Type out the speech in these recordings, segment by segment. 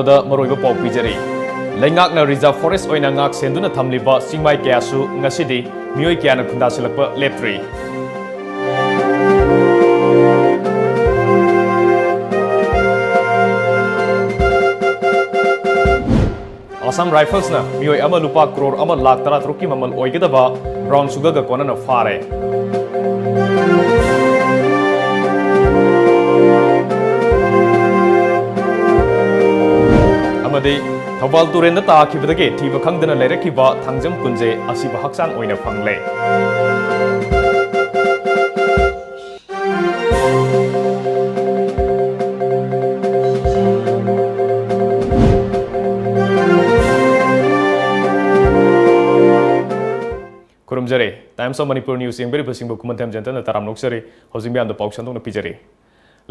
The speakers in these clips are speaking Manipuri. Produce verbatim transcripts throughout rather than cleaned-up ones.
ꯗ ꯃꯔꯨꯑꯣꯏꯕ ꯄꯥꯎ ꯄꯤꯖꯔꯤ꯫ ꯂꯩꯉꯥꯛꯅ reserve forest ꯑꯣꯏꯅ ꯉꯥꯛ ꯁꯦꯟꯗꯨꯅ ꯊꯝꯂꯤꯕ ꯆꯤꯡꯃꯥꯏ ꯀꯌꯥꯁꯨ ꯉꯁꯤꯗꯤ ꯃꯤꯑꯣꯏ ꯀꯌꯥꯅ ꯈꯨꯟꯗꯥꯁꯤꯜꯂꯛꯄ ꯂꯦꯞꯇ꯭ꯔꯤ꯫ Assam Riflesꯅ ꯃꯤꯑꯣꯏ ꯑꯃ ꯂꯨꯄꯥ ꯀ꯭ꯔꯣꯔ ꯑꯃ ꯂꯥꯈ ꯇꯔꯥꯇꯔꯨꯛꯀꯤ ꯃꯃꯜ ꯑꯣꯏꯒꯗꯕ brown sugarꯒ ꯀꯣꯟꯅꯅ ꯐꯥꯔꯦ꯫ ꯑꯃꯗꯤ ꯊꯧꯕꯥꯜ ꯇꯨꯔꯦꯟꯗ ꯇꯥꯈꯤꯕꯗꯒꯤ ꯊꯤꯕ ꯈꯪꯗꯅ ꯂꯩꯔꯛꯈꯤꯕ ꯊꯥꯡꯖꯝ ꯀꯨꯟꯖꯦ ꯑꯁꯤꯕ ꯍꯛꯆꯥꯡ ꯑꯣꯏꯅ ꯐꯪꯂꯦ꯫ ꯈꯨꯔꯨꯝꯖꯔꯤ꯫ Times of Manipur News ꯌꯦꯡꯕꯤꯔꯤꯕꯁꯤꯡꯕꯨ ꯈꯨꯃꯟꯊꯦꯝ ꯖꯦꯟꯇꯅ ꯇꯔꯥꯝꯅ ꯑꯣꯛꯆꯔꯤ꯫ ꯍꯧꯖꯤꯛ ꯃꯌꯥꯝꯗ ꯄꯥꯎ ꯁꯟꯗꯣꯛꯅ ꯄꯤꯖꯔꯤ꯫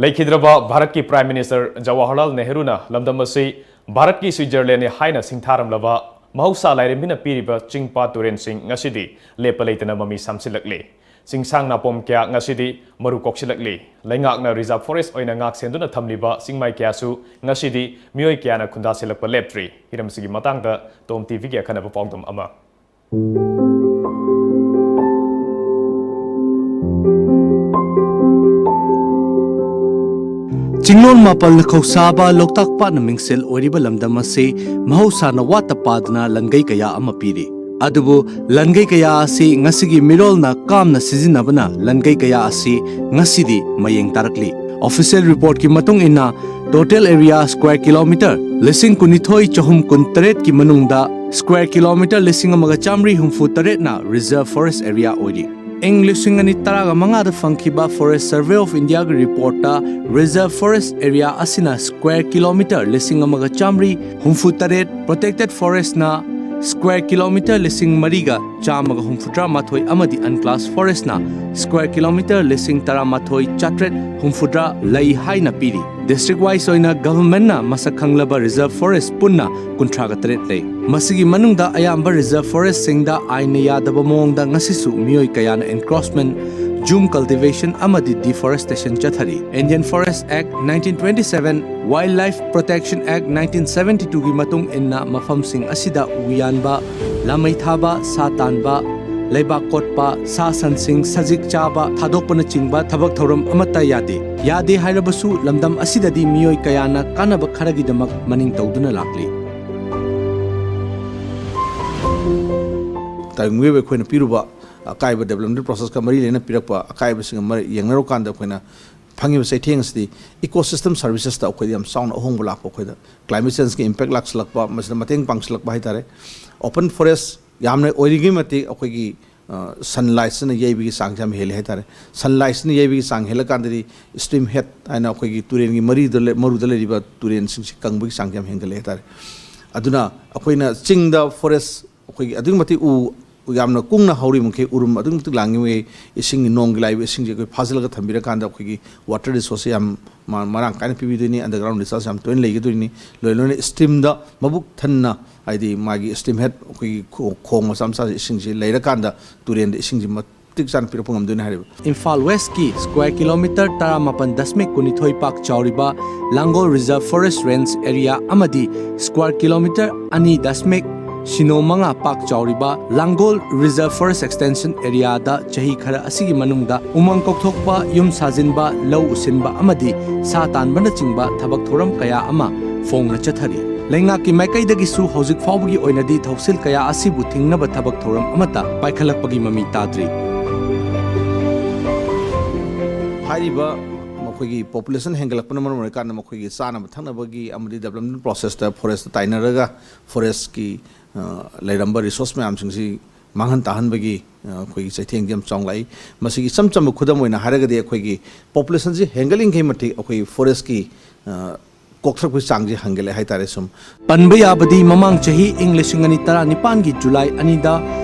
ꯂꯩꯈꯤꯗ꯭ꯔꯕ ꯚꯥꯔꯠꯀꯤ Prime Minister ꯖꯋꯥꯍꯔꯂꯥꯜ ꯅꯦꯍꯔꯨꯅ ꯂꯝꯗꯝ ꯑꯁꯤ ꯚꯥꯔꯠꯀꯤ ꯁ꯭ꯋꯤꯖꯔꯂꯦꯟꯅꯤ ꯍꯥꯏꯅ ꯁꯤꯡꯊꯥꯔꯝꯂꯕ ꯃꯍꯧꯁꯥ ꯂꯥꯏꯔꯦꯝꯕꯤꯅ ꯄꯤꯔꯤꯕ ꯆꯤꯡ ꯄꯥꯠ ꯇꯨꯔꯦꯟꯁꯤꯡ ꯉꯁꯤꯗꯤ ꯂꯦꯞꯄ ꯂꯩꯇꯅ ꯃꯃꯤ ꯁꯥꯝꯁꯤꯜꯂꯛꯂꯤ꯫ ꯆꯤꯡꯁꯥꯡ ꯅꯥꯄꯣꯝ ꯀꯌꯥ ꯉꯁꯤꯗꯤ ꯃꯔꯨ ꯀꯣꯛꯁꯤꯜꯂꯛꯂꯤ꯫ ꯂꯩꯉꯥꯛꯅ reserve forest ꯑꯣꯏꯅ ꯉꯥꯛ ꯁꯦꯟꯗꯨꯅ ꯊꯝꯂꯤꯕ ꯆꯤꯡꯃꯥꯏ ꯀꯌꯥꯁꯨ ꯉꯁꯤꯗꯤ ꯃꯤꯑꯣꯏ ꯀꯌꯥꯅ ꯈꯨꯟꯗꯥꯁꯤꯜꯂꯛꯄ ꯂꯦꯞꯇ꯭ꯔꯤ꯫ ꯍꯤꯔꯝ ꯑꯁꯤꯒꯤ ꯃꯇꯥꯡꯗ ꯇꯣꯝ ꯇꯤꯚꯤꯒꯤ ꯑꯈꯟꯅꯕ ꯄꯥꯎꯗꯝ ꯑꯃ꯫ ꯆꯤꯡꯂꯣꯟ ꯃꯥꯄꯜꯅ ꯈꯧꯁꯥꯕ ꯂꯣꯛꯇꯥꯛ ꯄꯥꯠꯅ ꯃꯤꯡꯁꯦꯜ ꯑꯣꯏꯔꯤꯕ ꯂꯝꯗꯝ ꯑꯁꯤ ꯃꯍꯧꯁꯥꯅ ꯋꯥꯠꯇ ꯄꯥꯗꯅ ꯂꯟꯒꯩ ꯀꯌꯥ ꯑꯃ ꯄꯤꯔꯤ꯫ ꯑꯗꯨꯕꯨ ꯂꯟꯒꯩ ꯀꯌꯥ ꯑꯁꯤ ꯉꯁꯤꯒꯤ ꯃꯤꯔꯣꯜꯅ ꯀꯥꯝꯅ ꯁꯤꯖꯤꯟꯅꯕꯅ ꯂꯟꯒꯩ ꯀꯌꯥ ꯑꯁꯤ ꯉꯁꯤꯗꯤ ꯃꯌꯦꯡ ꯇꯥꯔꯛꯂꯤ꯫ Official reportꯀꯤ ꯃꯇꯨꯡ ꯏꯟꯅ, total area square kilometre ꯂꯤꯁꯤꯡ ꯀꯨꯟꯅꯤꯊꯣꯏ ꯆꯍꯨꯝ ꯀꯨꯟꯇꯔꯦꯠꯀꯤ ꯃꯅꯨꯡꯗ square kilometre ꯂꯤꯁꯤꯡ ꯑꯃꯒ ꯆꯥꯃꯔꯤ ꯍꯨꯝꯐꯨ ꯇꯔꯦꯠꯅ reserve forest area ꯑꯣꯏꯔꯤ꯫ ꯏꯪ ꯂꯤꯁꯤꯡ ꯑꯅꯤ ꯇꯔꯥꯒ ꯃꯉꯥꯗ ꯐꯪꯈꯤꯕ Forest Survey of Indiaꯒꯤ reportꯇ reserve forest area ꯑꯁꯤꯅ square kilometre ꯂꯤꯁꯤꯡ ꯑꯃꯒ ꯆꯥꯃꯔꯤ ꯍꯨꯝꯐꯨ ꯇꯔꯦꯠ, protected forestꯅ square kilometre ꯂꯤꯁꯤꯡ ꯃꯔꯤꯒ ꯆꯥꯝꯃꯒ ꯍꯨꯝꯐꯨꯇꯔꯥ ꯃꯥꯊꯣꯏ ꯑꯃꯗꯤ unclassed forestꯅ square kilometre ꯂꯤꯁꯤꯡ ꯇꯔꯥꯃꯥꯊꯣꯏ ꯆꯥꯇ꯭ꯔꯦꯠ ꯍꯨꯝꯐꯨꯇꯔꯥ ꯂꯩ ꯍꯥꯏꯅ ꯄꯤꯔꯤ꯫ District wise ꯑꯣꯏꯅ governmentꯅ ꯃꯁꯛ ꯈꯪꯂꯕ reserve forest ꯄꯨꯟꯅ ꯀꯨꯟꯊ꯭ꯔꯥꯒ ꯇꯔꯦꯠ ꯂꯩ꯫ ꯃꯁꯤꯒꯤ ꯃꯅꯨꯡꯗ ꯑꯌꯥꯝꯕ reserve forestꯁꯤꯡꯗ ꯑꯥꯏꯟꯅ ꯌꯥꯗꯕ ꯃꯑꯣꯡꯗ ꯉꯁꯤꯁꯨ ꯃꯤꯑꯣꯏ ꯀꯌꯥꯅ encroachment ꯖꯨꯝ ꯀꯜꯇꯤꯚꯦꯁꯟ ꯑꯃꯗꯤ ꯗꯤꯐꯣꯔꯦꯁꯇꯦꯁꯟ ꯆꯠꯊꯔꯤ꯫ Indian Forest Act nineteen twenty seven, Wildlife Protection Act nineteen seventy two ꯒꯤ ꯃꯇꯨꯡ ꯏꯟꯅ ꯃꯐꯝꯁꯤꯡ ꯑꯁꯤꯗ ꯎ ꯌꯥꯟꯕ, ꯂꯥꯃꯩ ꯊꯥꯕ, ꯁꯥ ꯇꯥꯟꯕ, ꯂꯩꯕꯥꯛ ꯀꯣꯠꯄ, ꯁꯥ ꯁꯟꯁꯤꯡ ꯁꯖꯤꯛ ꯆꯥꯕ ꯊꯥꯗꯣꯛꯄꯅꯆꯤꯡꯕ ꯊꯕꯛ ꯊꯧꯔꯝ ꯑꯃꯠꯇ ꯌꯥꯗꯦ꯫ ꯌꯥꯗꯦ ꯍꯥꯏꯔꯕꯁꯨ ꯂꯝꯗꯝ ꯑꯁꯤꯗꯗꯤ ꯃꯤꯑꯣꯏ ꯀꯌꯥꯅ ꯀꯥꯟꯅꯕ ꯈꯔꯒꯤꯗꯃꯛ ꯃꯅꯤꯡ ꯇꯧꯗꯨꯅ ꯂꯥꯛꯂꯤ꯫ ꯇꯥꯏꯕꯪ ꯃꯤꯑꯣꯏꯕ ꯑꯩꯈꯣꯏꯅ ꯄꯤꯔꯨꯕ ꯑꯀꯥꯏꯕ, ꯗꯦꯕꯂꯞꯃꯦꯟ ꯄ꯭ꯔꯣꯁꯦꯁꯀ ꯃꯔꯤ ꯂꯩꯅ ꯄꯤꯔꯛꯄ ꯑꯀꯥꯏꯕꯁꯤꯡꯒ ꯃꯔꯤ ꯌꯦꯡꯅꯔꯨꯀꯥꯟꯗ ꯑꯩꯈꯣꯏꯅ ꯐꯪꯉꯤꯕ ꯆꯩꯊꯦꯡ ꯑꯁꯤꯗꯤ ꯏꯀꯣ ꯁꯤꯁꯇꯦꯝ ꯁꯥꯔꯚꯤꯁꯦꯁꯇ ꯑꯩꯈꯣꯏꯗ ꯌꯥꯝ ꯆꯥꯎꯅ ꯑꯍꯣꯡꯕ ꯂꯥꯛꯄ, ꯑꯩꯈꯣꯏꯗ ꯀ꯭ꯂꯥꯏꯃꯦꯠ ꯆꯦꯟꯖꯀꯤ ꯏꯝꯄꯦꯛ ꯂꯥꯛꯁꯤꯜꯂꯛꯄ, ꯃꯁꯤꯗ ꯃꯇꯦꯡ ꯄꯥꯡꯁꯤꯜꯂꯛꯄ ꯍꯥꯏꯇꯥꯔꯦ꯫ ꯑꯣꯄꯟ ꯐꯣꯔꯦꯁ ꯌꯥꯝꯅ ꯑꯣꯏꯔꯤꯉꯩ ꯃꯇꯤꯛ ꯑꯩꯈꯣꯏꯒꯤ ꯁꯟꯂꯥꯏꯠꯁꯤꯅ ꯌꯩꯕꯒꯤ ꯆꯥꯡꯁꯦ ꯌꯥꯝ ꯍꯦꯜꯂꯦ ꯍꯥꯏꯇꯥꯔꯦ꯫ ꯁꯟꯂꯥꯏꯠꯁꯤꯅ ꯌꯩꯕꯒꯤ ꯆꯥꯡ ꯍꯦꯜꯂꯀꯥꯟꯗꯗꯤ ꯁ꯭ꯇ꯭ꯔꯤꯝ ꯍꯦꯠ ꯍꯥꯏꯅ ꯑꯩꯈꯣꯏꯒꯤ ꯇꯨꯔꯦꯟꯒꯤ ꯃꯔꯤꯗ ꯂꯩ- ꯃꯔꯨꯗ ꯂꯩꯔꯤꯕ ꯇꯨꯔꯦꯟꯁꯤꯡꯁꯤ ꯀꯪꯕꯒꯤ ꯆꯥꯡꯁꯦ ꯌꯥꯝ ꯍꯦꯟꯒꯠꯂꯦ ꯍꯥꯏꯇꯥꯔꯦ꯫ ꯑꯗꯨꯅ ꯑꯩꯈꯣꯏꯅ ꯆꯤꯡꯗ ꯐꯣꯔꯦꯁ ꯑꯩꯈꯣꯏꯒꯤ ꯑꯗꯨꯛꯀꯤ ꯃꯇꯤꯛ ꯎ ꯌꯥꯝꯅ ꯀꯨꯡꯅ ꯍꯧꯔꯤꯕ ꯃꯈꯩ, ꯎꯔꯨꯝ ꯑꯗꯨꯛꯀꯤ ꯃꯇꯤꯛ ꯂꯥꯡꯉꯤꯕ ꯃꯈꯩ, ꯏꯁꯤꯡꯒꯤ, ꯅꯣꯡꯒꯤ ꯂꯥꯛꯏꯕ ꯏꯁꯤꯡꯁꯦ ꯑꯩꯈꯣꯏ ꯐꯥꯖꯤꯜꯂꯒ ꯊꯝꯕꯤꯔꯀꯥꯟꯗ ꯑꯩꯈꯣꯏꯒꯤ ꯋꯥꯇꯔ ꯔꯤꯁꯣꯔꯁꯁꯦ ꯌꯥꯝ ꯃ- ꯃꯔꯥꯡ ꯀꯥꯏꯅ ꯄꯤꯕꯤꯗꯣꯏꯅꯤ꯫ ꯑꯟꯗꯔꯒ꯭ꯔꯥꯎꯟ ꯔꯤꯆꯥꯔꯖ ꯌꯥꯝ ꯇꯣꯏꯅ ꯂꯩꯒꯗꯣꯏꯅꯤ꯫ ꯂꯣꯏ ꯂꯣꯏꯅ ꯁ꯭ꯇ꯭ꯔꯤꯝꯗ ꯃꯕꯨꯛ ꯊꯟꯅ, ꯍꯥꯏꯗꯤ ꯃꯥꯒꯤ ꯁ꯭ꯇ꯭ꯔꯤꯝ ꯍꯦꯠ, ꯑꯩꯈꯣꯏꯒꯤ ꯈꯣ- ꯈꯣꯡ ꯃꯆꯥ ꯃꯆꯥꯁꯦ, ꯏꯁꯤꯡꯁꯦ ꯂꯩꯔꯀꯥꯟꯗ ꯇꯨꯔꯦꯟꯗ ꯏꯁꯤꯡꯁꯦ ꯃꯇꯤꯛ ꯆꯥꯅ ꯄꯤꯔꯛꯄ ꯉꯝꯗꯣꯏꯅꯤ ꯍꯥꯏꯔꯤꯕ꯫ ꯏꯝꯐꯥꯜ ꯋꯦꯁꯀꯤ ꯁ꯭ꯀ꯭ꯋꯥꯔ ꯀꯤꯂꯣꯃꯤꯇꯔ ꯇꯔꯥꯃꯥꯄꯟ ꯗꯁꯃꯤꯛ ꯀꯨꯟꯅꯤꯊꯣꯏ ꯄꯥꯛ ꯆꯥꯎꯔꯤꯕ ꯂꯥꯡꯒꯣꯜ ꯔꯤꯖꯔꯚ ꯐꯣꯔꯦꯁ ꯔꯦꯟꯖ ꯑꯦꯔꯤꯌꯥ ꯑꯃꯗꯤ ꯁ꯭ꯀ꯭ꯋꯥꯔ ꯀꯤꯂꯣꯃꯤꯇꯔ ꯑꯅꯤ ꯗꯁꯃꯤꯛ ꯁꯤꯅꯣ ꯃꯉꯥ ꯄꯥꯛ ꯆꯥꯎꯔꯤꯕ ꯂꯥꯡꯒꯣꯜ ꯔꯤꯖꯔꯚ ꯐꯣꯔꯦꯁ ꯑꯦꯛꯁꯇꯦꯟꯁꯟ ꯑꯦꯔꯤꯌꯥꯗ ꯆꯍꯤ ꯈꯔ ꯑꯁꯤꯒꯤ ꯃꯅꯨꯡꯗ ꯎꯃꯪ ꯀꯣꯛꯊꯣꯛꯄ, ꯌꯨꯝ ꯁꯥꯖꯤꯟꯕ, ꯂꯧ ꯎꯁꯤꯟꯕ ꯑꯃꯗꯤ ꯁꯥ ꯇꯥꯟꯕꯅꯆꯤꯡꯕ ꯊꯕꯛ ꯊꯧꯔꯝ ꯀꯌꯥ ꯑꯃ ꯐꯣꯡꯅ ꯆꯠꯊꯔꯤ꯫ ꯂꯩꯉꯥꯛꯀꯤ ꯃꯥꯏꯀꯩꯗꯒꯤꯁꯨ ꯍꯧꯖꯤꯛ ꯐꯥꯎꯕꯒꯤ ꯑꯣꯏꯅꯗꯤ ꯊꯧꯁꯤꯜ ꯀꯌꯥ ꯑꯁꯤꯕꯨ ꯊꯤꯡꯅꯕ ꯊꯕꯛ ꯊꯧꯔꯝ ꯑꯃꯠꯇ ꯄꯥꯏꯈꯠꯂꯛꯄꯒꯤ ꯃꯃꯤ ꯇꯥꯗ꯭ꯔꯤ꯫ ꯍꯥꯏꯔꯤꯕ ꯃꯈꯣꯏꯒꯤ ꯄꯣꯄꯨꯂꯦꯁꯟ ꯍꯦꯟꯒꯠꯂꯛꯄꯅ ꯃꯔꯝ ꯑꯣꯏꯔꯀꯥꯟꯗ ꯃꯈꯣꯏꯒꯤ ꯆꯥꯅꯕ ꯊꯛꯅꯕꯒꯤ ꯑꯃꯗꯤ ꯗꯦꯕꯂꯞꯃꯦꯟ ꯄ꯭ꯔꯣꯁꯦꯁꯇ ꯐꯣꯔꯦꯁꯇ ꯇꯥꯏꯅꯔꯒ ꯐꯣꯔꯦꯁꯀꯤ, ꯑ, ꯂꯩꯔꯝꯕ ꯔꯤꯁꯣꯔꯁ ꯃꯌꯥꯝꯁꯤꯡꯁꯤ ꯃꯥꯡꯍꯟ ꯇꯥꯍꯟꯕꯒꯤ, ꯑ, ꯑꯩꯈꯣꯏꯒꯤ ꯆꯩꯊꯦꯡꯗꯤ ꯌꯥꯝ ꯆꯥꯎꯅ ꯂꯥꯛꯏ꯫ ꯃꯁꯤꯒꯤ ꯏꯆꯝ ꯆꯝꯕ ꯈꯨꯗꯝ ꯑꯣꯏꯅ ꯍꯥꯏꯔꯒꯗꯤ ꯑꯩꯈꯣꯏꯒꯤ ꯄꯣꯄꯨꯂꯦꯁꯟꯁꯤ ꯍꯦꯟꯒꯠꯂꯤꯉꯩ ꯃꯇꯤꯛ ꯑꯩꯈꯣꯏꯒꯤ ꯐꯣꯔꯦꯁꯀꯤ, ꯑ, ꯀꯣꯛꯊꯔꯛꯄꯒꯤ ꯆꯥꯡꯁꯤ ꯍꯦꯟꯒꯠꯂꯦ ꯍꯥꯏꯇꯥꯔꯦ꯫ ꯁꯨꯝ ꯄꯟꯕ ꯌꯥꯕꯗꯤ ꯃꯃꯥꯡ ꯆꯍꯤ ꯏꯪ ꯂꯤꯁꯤꯡ ꯑꯅꯤ ꯇꯔꯥꯅꯤꯄꯥꯟꯒꯤ ꯖꯨꯂꯥꯏ ꯑꯅꯤꯗ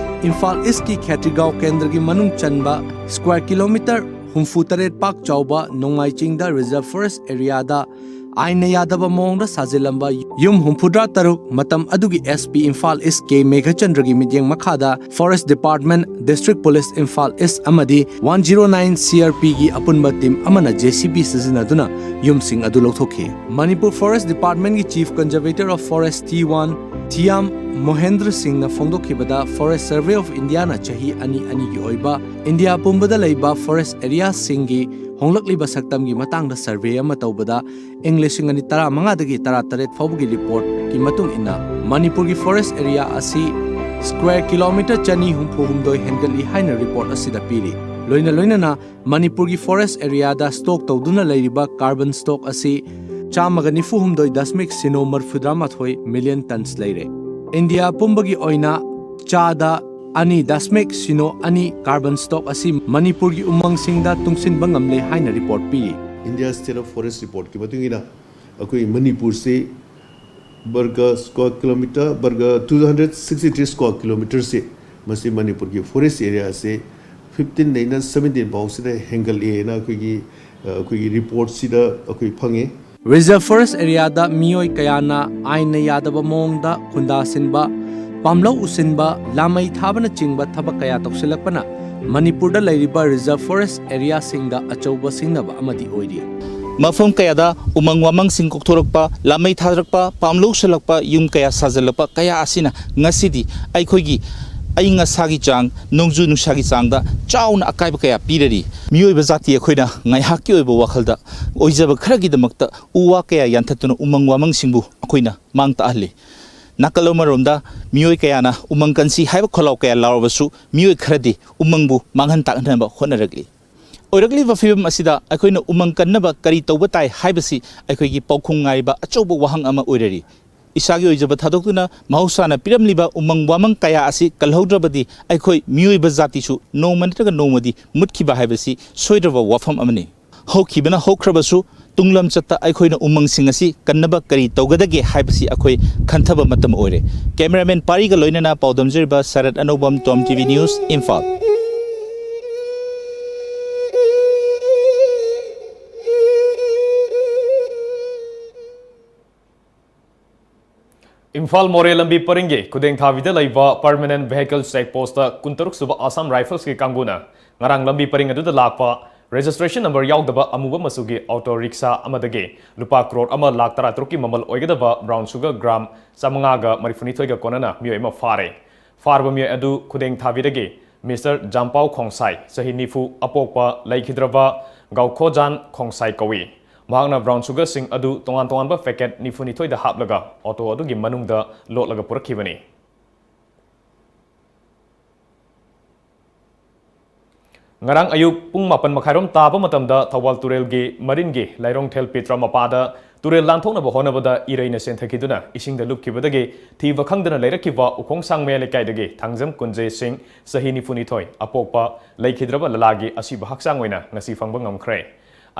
ꯏꯝꯐꯥꯜ ꯏꯁꯀꯤ ꯈꯦꯇ꯭ꯔꯤꯒꯥꯎ ꯀꯦꯟꯗ꯭ꯔꯒꯤ ꯃꯅꯨꯡ ꯆꯟꯕ ꯁ꯭ꯀ꯭ꯋꯥꯔ ꯀꯤꯂꯣꯃꯤꯇꯔ ꯍꯨꯝꯐꯨ ꯇꯔꯦꯠ ꯄꯥꯛ ꯆꯥꯎꯕ ꯅꯣꯡꯃꯥꯏ ꯆꯤꯡꯗ ꯔꯤꯖꯔꯚ ꯐꯣꯔꯦꯁ ꯑꯦꯔꯤꯌꯥꯗ ꯑꯥꯏꯟꯅ ꯌꯥꯗꯕ ꯃꯑꯣꯡꯗ ꯁꯥꯖꯤꯜꯂꯝꯕ ꯌꯨꯝ ꯍꯨꯝꯐꯨꯇꯔꯥ ꯇꯔꯨꯛ, ꯃꯇꯝ ꯑꯗꯨꯒꯤ S P ꯏꯝꯐꯥꯜ ꯏꯁ ꯀꯦ ꯃꯦꯘꯆꯟꯗ꯭ꯔꯒꯤ ꯃꯤꯠꯌꯦꯡ ꯃꯈꯥꯗ Forest Department, District Police Imphal ꯏꯁ ꯑꯃꯗꯤ one zero nine C R P ꯒꯤ ꯑꯄꯨꯟꯕ ꯇꯤꯝ ꯑꯃꯅ J C B ꯁꯤꯖꯤꯟꯅꯗꯨꯅ ꯌꯨꯝꯁꯤꯡ ꯑꯗꯨ ꯂꯧꯊꯣꯛꯈꯤ꯫ ꯃꯅꯤꯄꯨꯔ Forest Department ꯀꯤ Chief Conservator of Forest T one, ꯊꯤꯌꯥꯝ ꯃꯣꯍꯦꯟꯗ꯭ꯔ ꯁꯤꯡꯅ ꯐꯣꯡꯗꯣꯛꯈꯤꯕꯗ, Forest Survey of India ꯅ ꯆꯍꯤ ꯑꯅꯤ ꯑꯅꯤꯒꯤ ꯑꯣꯏꯕ ꯏꯟꯗꯤꯌꯥ ꯄꯨꯝꯕꯗ ꯂꯩꯕ forest area ꯁꯤꯡꯒꯤ ꯍꯣꯡꯂꯛꯂꯤꯕ ꯁꯛꯇꯝꯒꯤ ꯃꯇꯥꯡꯗ survey ꯑꯃ ꯇꯧꯕꯗ, ꯏꯪ ꯂꯤꯁꯤꯡ ꯑꯅꯤ ꯇꯔꯥꯃꯉꯥꯗꯒꯤ ꯇꯔꯥꯇꯔꯦꯠ ꯐꯥꯎꯕꯒꯤ report ꯀꯤ ꯃꯇꯨꯡ ꯏꯟꯅ, ꯃꯅꯤꯄꯨꯔꯒꯤ forest area ꯑꯁꯤ square kilometre ꯆꯅꯤ ꯍꯨꯝꯐꯨ ꯍꯨꯝꯗꯣꯏ ꯍꯦꯟꯒꯠꯂꯤ ꯍꯥꯏꯅ report ꯑꯁꯤꯗ ꯄꯤꯔꯤ꯫ ꯂꯣꯏꯅ ꯂꯣꯏꯅꯅ ꯃꯅꯤꯄꯨꯔꯒꯤ forest area ꯗ stock ꯇꯧꯗꯨꯅ ꯂꯩꯔꯤꯕ carbon stock ꯑꯁꯤ ꯆꯥꯝꯃꯒ ꯅꯤꯐꯨ ꯍꯨꯝꯗꯣꯏ ꯗꯁꯃꯤꯛ ꯁꯤꯅꯣ ꯃꯔꯤꯐꯨꯇꯔꯥꯃꯥꯊꯣꯏ million tons ꯂꯩꯔꯦ꯫ ꯏꯟꯗꯤꯌꯥ ꯄꯨꯝꯕꯒꯤ ꯑꯣꯏꯅ ꯆꯥꯗ ꯑꯅꯤ ꯗꯁꯃꯤꯛ ꯁꯤꯅꯣ ꯑꯅꯤ carbon stock ꯑꯁꯤ ꯃꯅꯤꯄꯨꯔꯒꯤ ꯎꯃꯪꯁꯤꯡꯗ ꯇꯨꯡꯁꯤꯟꯕ ꯉꯝꯂꯦ ꯍꯥꯏꯅ report ꯄꯤꯔꯤ꯫ India State of Forest Report ꯀꯤ ꯃꯇꯨꯡ ꯏꯟꯅ, ꯑꯩꯈꯣꯏ ꯃꯅꯤꯄꯨꯔꯁꯤ ꯕꯔꯒ square kilometre, ꯕꯔꯒ two hundred sixty three square kilometre ꯁꯤ, ꯃꯁꯤ ꯃꯅꯤꯄꯨꯔꯒꯤ forest area ꯑꯁꯤ fifteen ꯗꯩꯅ seventeen ꯐꯥꯎꯁꯤꯗ ꯍꯦꯟꯒꯠꯂꯦꯅ ꯑꯩꯈꯣꯏꯒꯤ, ꯑ, ꯑꯩꯈꯣꯏꯒꯤ report ꯁꯤꯗ ꯑꯩꯈꯣꯏ ꯐꯪꯉꯤ꯫ Reserve forest area ꯗ ꯃꯤꯑꯣꯏ ꯀꯌꯥꯅ ꯑꯥꯏꯟꯅ ꯌꯥꯗꯕ ꯃꯑꯣꯡꯗ ꯈꯨꯟꯗꯥꯁꯤꯟꯕ, ꯄꯥꯝꯂꯧ ꯎꯁꯤꯟꯕ, ꯂꯥꯃꯩ ꯊꯥꯕꯅꯆꯤꯡꯕ ꯊꯕꯛ ꯀꯌꯥ ꯇꯧꯁꯤꯜꯂꯛꯄꯅ ꯃꯅꯤꯄꯨꯔꯗ ꯂꯩꯔꯤꯕ reserve forest area ꯁꯤꯡꯗ ꯑꯆꯧꯕ ꯁꯤꯡꯅꯕ ꯑꯃꯗꯤ ꯑꯣꯏꯔꯤ꯫ ꯃꯐꯝ ꯀꯌꯥꯗ ꯎꯃꯪ ꯋꯥꯃꯪꯁꯤꯡ ꯀꯣꯛꯊꯣꯔꯛꯄ, ꯂꯥꯃꯩ ꯊꯥꯔꯛꯄ, ꯄꯥꯝꯂꯧ ꯎꯁꯜꯂꯛꯄ, ꯌꯨꯝ ꯀꯌꯥ ꯁꯥꯖꯤꯜꯂꯛꯄ ꯀꯌꯥ ꯑꯁꯤꯅ ꯉꯁꯤꯗꯤ ꯑꯩꯈꯣꯏꯒꯤ ꯑꯏꯪ ꯑꯁꯥꯒꯤ ꯆꯥꯡ, ꯅꯣꯡꯖꯨ ꯅꯨꯡꯁꯥꯒꯤ ꯆꯥꯡꯗ ꯆꯥꯎꯅ ꯑꯀꯥꯏꯕ ꯀꯌꯥ ꯄꯤꯔꯔꯤ꯫ ꯃꯤꯑꯣꯏꯕ ꯖꯥꯇꯤ ꯑꯩꯈꯣꯏꯅ ꯉꯥꯏꯍꯥꯛꯀꯤ ꯑꯣꯏꯕ ꯋꯥꯈꯜꯗ ꯑꯣꯏꯖꯕ ꯈꯔꯒꯤꯗꯃꯛꯇ ꯎ ꯋꯥ ꯀꯌꯥ ꯌꯥꯟꯊꯠꯇꯨꯅ ꯎꯃꯪ ꯋꯥꯃꯪꯁꯤꯡꯕꯨ ꯑꯩꯈꯣꯏꯅ ꯃꯥꯡ ꯇꯥꯛꯍꯜꯂꯤ꯫ ꯅꯥꯀꯜ ꯑꯃꯔꯣꯝꯗ ꯃꯤꯑꯣꯏ ꯀꯌꯥꯅ ꯎꯃꯪ ꯀꯟꯁꯤ ꯍꯥꯏꯕ ꯈꯣꯜꯂꯥꯎ ꯀꯌꯥ ꯂꯥꯎꯔꯕꯁꯨ, ꯃꯤꯑꯣꯏ ꯈꯔꯗꯤ ꯎꯃꯪꯕꯨ ꯃꯥꯡꯍꯟ ꯇꯥꯛꯍꯟꯅꯕ ꯍꯣꯠꯅꯔꯛꯂꯤ꯫ ꯑꯣꯏꯔꯛꯂꯤꯕ ꯐꯤꯕꯝ ꯑꯁꯤꯗ ꯑꯩꯈꯣꯏꯅ ꯎꯃꯪ ꯀꯟꯅꯕ ꯀꯔꯤ ꯇꯧꯕ ꯇꯥꯏ ꯍꯥꯏꯕꯁꯤ ꯑꯩꯈꯣꯏꯒꯤ ꯄꯥꯎꯈꯨꯝ ꯉꯥꯏꯕ ꯑꯆꯧꯕ ꯋꯥꯍꯪ ꯑꯃ ꯑꯣꯏꯔꯔꯤ꯫ ꯏꯁꯥꯒꯤ ꯑꯣꯏꯖꯕ ꯊꯥꯗꯣꯛꯇꯨꯅ ꯃꯍꯧꯁꯥꯅ ꯄꯤꯔꯝꯂꯤꯕ ꯎꯃꯪ ꯋꯥꯃꯪ ꯀꯌꯥ ꯑꯁꯤ ꯀꯜꯍꯧꯗ꯭ꯔꯕꯗꯤ, ꯑꯩꯈꯣꯏ ꯃꯤꯑꯣꯏꯕ ꯖꯥꯇꯤꯁꯨ ꯅꯣꯡꯃ ꯅꯠꯇ꯭ꯔꯒ ꯅꯣꯡꯃꯗꯤ ꯃꯨꯠꯈꯤꯕ ꯍꯥꯏꯕꯁꯤ ꯁꯣꯏꯗ꯭ꯔꯕ ꯋꯥꯐꯝ ꯑꯃꯅꯤ꯫ ꯍꯧꯈꯤꯕꯅ ꯍꯧꯈ꯭ꯔꯕꯁꯨ, ꯇꯨꯡꯂꯝꯆꯠꯇ ꯑꯩꯈꯣꯏꯅ ꯎꯃꯪꯁꯤꯡ ꯑꯁꯤ ꯀꯟꯅꯕ ꯀꯔꯤ ꯇꯧꯒꯗꯒꯦ ꯍꯥꯏꯕꯁꯤ ꯑꯩꯈꯣꯏ ꯈꯟꯊꯕ ꯃꯇꯝ ꯑꯣꯏꯔꯦ꯫ Cameraman ꯄꯥꯔꯤꯒ ꯂꯣꯏꯅꯅ ꯄꯥꯎꯗꯝꯖꯔꯤꯕ ꯁꯔꯠ ꯑꯅꯧꯕꯝ, Tom T V News, Imphal. Imphal ꯃꯣꯔꯦ ꯂꯝꯕꯤ ꯄꯔꯤꯡꯒꯤ ꯈꯨꯗꯦꯡꯊꯥꯕꯤꯗ ꯂꯩꯕ Permanent Vehicle Check Post ꯀꯨꯟꯇꯔꯨꯛ ꯁꯨꯕ Assam Rifles ꯀꯤ ꯀꯥꯡꯕꯨꯅ ꯉꯔꯥꯡ ꯂꯝꯕꯤ ꯄꯔꯤꯡ ꯑꯗꯨꯗ ꯂꯥꯛꯄ registration number ꯌꯥꯎꯗꯕ ꯑꯃꯨꯕ ꯃꯆꯨꯒꯤ auto rickshaw ꯑꯃꯗꯒꯤ ꯂꯨꯄꯥ ꯀ꯭ꯔꯣꯔ ꯑꯃ ꯂꯥꯈ ꯇꯔꯥꯇꯔꯨꯛꯀꯤ ꯃꯃꯜ ꯑꯣꯏꯒꯗꯕ brown sugar gram ꯆꯥꯃꯉꯥꯒ ꯃꯔꯤꯐꯨꯅꯤꯊꯣꯏꯒ ꯀꯣꯟꯅꯅ ꯃꯤꯑꯣꯏ ꯑꯃ ꯐꯥꯔꯦ꯫ ꯐꯥꯔꯕ ꯃꯤꯑꯣꯏ ꯑꯗꯨ ꯈꯨꯗꯦꯡꯊꯥꯕꯤꯗꯒꯤ Mister ꯖꯥꯝꯄꯥꯎ ꯈꯣꯡꯁꯥꯏ, ꯆꯍꯤ ꯅꯤꯐꯨ, ꯑꯄꯣꯛꯄ ꯂꯩꯈꯤꯗ꯭ꯔꯕ ꯒꯥꯎꯈꯣꯖꯥꯟ ꯈꯣꯡꯁꯥꯏ ꯀꯧꯏ꯫ ꯃꯍꯥꯛꯅ brown sugar ꯁꯤꯡ ꯑꯗꯨ ꯇꯣꯉꯥꯟ ꯇꯣꯉꯥꯟꯕ packet ꯅꯤꯐꯨꯅꯤꯊꯣꯏꯗ ꯍꯥꯞꯂꯒ auto ꯑꯗꯨꯒꯤ ꯃꯅꯨꯡꯗ ꯂꯣꯠꯂꯒ ꯄꯨꯔꯛꯈꯤꯕꯅꯤ꯫ ꯉꯔꯥꯡ ꯑꯌꯨꯛ ꯄꯨꯡ ꯃꯥꯄꯟ ꯃꯈꯥꯏꯔꯣꯝ ꯇꯥꯕ ꯃꯇꯝꯗ ꯊꯧꯕꯥꯜ ꯇꯨꯔꯦꯜꯒꯤ ꯃꯔꯤꯟꯒꯤ ꯂꯥꯏꯔꯣꯡꯊꯦꯜ ꯄꯤꯇ꯭ꯔ ꯃꯄꯥꯗ ꯇꯨꯔꯦꯜ ꯂꯥꯟꯊꯣꯛꯅꯕ ꯍꯣꯠꯅꯕꯗ ꯏꯔꯩꯅ ꯆꯦꯟꯊꯈꯤꯗꯨꯅ ꯏꯁꯤꯡꯗ ꯂꯨꯞꯈꯤꯕꯗꯒꯤ ꯊꯤꯕ ꯈꯪꯗꯅ ꯂꯩꯔꯛꯈꯤꯕ ꯎꯈꯣꯡꯁꯥꯡ ꯃꯌꯥꯏ ꯂꯩꯀꯥꯏꯗꯒꯤ ꯊꯥꯡꯖꯝ ꯀꯨꯟꯖꯦ ꯁꯤꯡ, ꯆꯍꯤ ꯅꯤꯐꯨꯅꯤꯊꯣꯏ, ꯑꯄꯣꯛꯄ ꯂꯩꯈꯤꯗ꯭ꯔꯕ ꯂꯂꯥꯒꯤ ꯑꯁꯤꯕ ꯍꯛꯆꯥꯡ ꯑꯣꯏꯅ ꯉꯁꯤ ꯐꯪꯕ ꯉꯝꯈ꯭ꯔꯦ꯫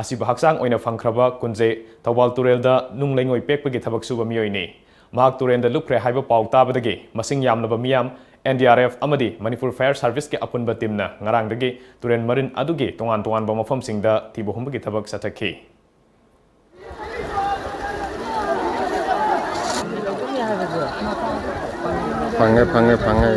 ꯑꯁꯤꯕ ꯍꯛꯆꯥꯡ ꯑꯣꯏꯅ ꯐꯪꯈ꯭ꯔꯕ ꯀꯨꯟꯖꯦ ꯊꯧꯕꯥꯜ ꯇꯨꯔꯦꯜꯗ ꯅꯨꯡ ꯂꯩꯉꯣꯏ ꯄꯦꯛꯄꯒꯤ ꯊꯕꯛ ꯁꯨꯕ ꯃꯤꯑꯣꯏꯅꯤ꯫ ꯃꯍꯥꯛ ꯇꯨꯔꯦꯜꯗ ꯂꯨꯞꯈ꯭ꯔꯦ ꯍꯥꯏꯕ ꯄꯥꯎ ꯇꯥꯕꯗꯒꯤ ꯃꯁꯤꯡ ꯌꯥꯝꯂꯕ ꯃꯤꯌꯥꯝ, N D R F ꯑꯃꯗꯤ Manipur Fire Service ꯀꯤ ꯑꯄꯨꯟꯕ team ꯅ ꯉꯔꯥꯡꯗꯒꯤ ꯇꯨꯔꯦꯜ ꯃꯔꯤꯟ ꯑꯗꯨꯒꯤ ꯇꯣꯉꯥꯟ ꯇꯣꯉꯥꯟꯕ ꯃꯐꯝꯁꯤꯡꯗ ꯊꯤꯕ ꯍꯨꯝꯕꯒꯤ ꯊꯕꯛ ꯆꯠꯊꯈꯤ꯫ ꯐꯪꯉꯦ, ꯐꯪꯉꯦ, ꯐꯪꯉꯦ꯫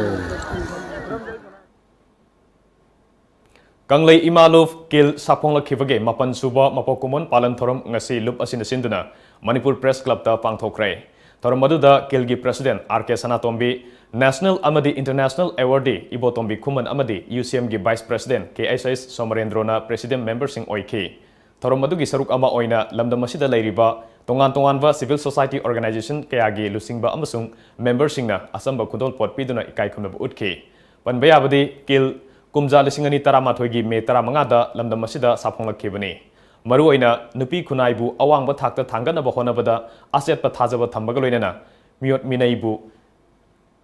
ꯀꯪꯂꯩ ꯏꯃꯥ ꯂꯨꯞ ꯀꯤꯜ ꯁꯥꯐꯣꯡꯂꯛꯈꯤꯕꯒꯤ ꯃꯥꯄꯟ ꯁꯨꯕ ꯃꯄꯣꯛ ꯀꯨꯝꯑꯣꯟ ꯄꯥꯂꯟ ꯊꯧꯔꯝ ꯉꯁꯤ ꯂꯨꯞ ꯑꯁꯤꯅ ꯁꯤꯟꯗꯨꯅ ꯃꯅꯤꯄꯨꯔ Press Club ꯇ ꯄꯥꯡꯊꯣꯛꯈ꯭ꯔꯦ꯫ ꯊꯧꯔꯝ ꯑꯗꯨꯗ ꯀꯤꯜꯒꯤ President R K ꯁꯅꯥꯇꯣꯝꯕꯤ, National ꯑꯃꯗꯤ International Awardee ꯏꯕꯣꯇꯣꯝꯕꯤ ꯈꯨꯃꯟ ꯑꯃꯗꯤ U C M ꯒꯤ Vice President K S S ꯁꯣꯃꯔꯦꯟꯗ꯭ꯔꯣꯅ President member ꯁꯤꯡ ꯑꯣꯏꯈꯤ꯫ ꯊꯧꯔꯝ ꯑꯗꯨꯒꯤ ꯁꯔꯨꯛ ꯑꯃ ꯑꯣꯏꯅ ꯂꯝꯗꯝ ꯑꯁꯤꯗ ꯂꯩꯔꯤꯕ ꯇꯣꯉꯥꯟ ꯇꯣꯉꯥꯟꯕ civil society organization ꯀꯌꯥꯒꯤ ꯂꯨꯆꯤꯡꯕ ꯑꯃꯁꯨꯡ member ꯁꯤꯡꯅ ꯑꯆꯝꯕ ꯈꯨꯗꯣꯜꯄꯣꯠ ꯄꯤꯗꯨꯅ ꯏꯀꯥꯏ ꯈꯨꯝꯅꯕ ꯎꯠꯈꯤ꯫ ꯄꯟꯕ ꯌꯥꯕꯗꯤ, ꯀꯤꯜ ꯀꯨꯝꯖꯥ ꯂꯤꯁꯤꯡ ꯑꯅꯤ ꯇꯔꯥꯃꯥꯊꯣꯏꯒꯤ ꯃꯦ ꯇꯔꯥꯃꯉꯥꯗ ꯂꯝꯗꯝ ꯑꯁꯤꯗ ꯁꯥꯐꯣꯡꯂꯛꯈꯤꯕꯅꯤ꯫ ꯃꯔꯨꯑꯣꯏꯅ ꯅꯨꯄꯤ ꯈꯨꯟꯅꯥꯏꯕꯨ ꯑꯋꯥꯡꯕ ꯊꯥꯛꯇ ꯊꯥꯡꯒꯠꯅꯕ ꯍꯣꯠꯅꯕꯗ ꯑꯆꯦꯠꯄ ꯊꯥꯖꯕ ꯊꯝꯕꯒ ꯂꯣꯏꯅꯅ ꯃꯤꯑꯣꯠ ꯃꯤꯅꯩꯕꯨ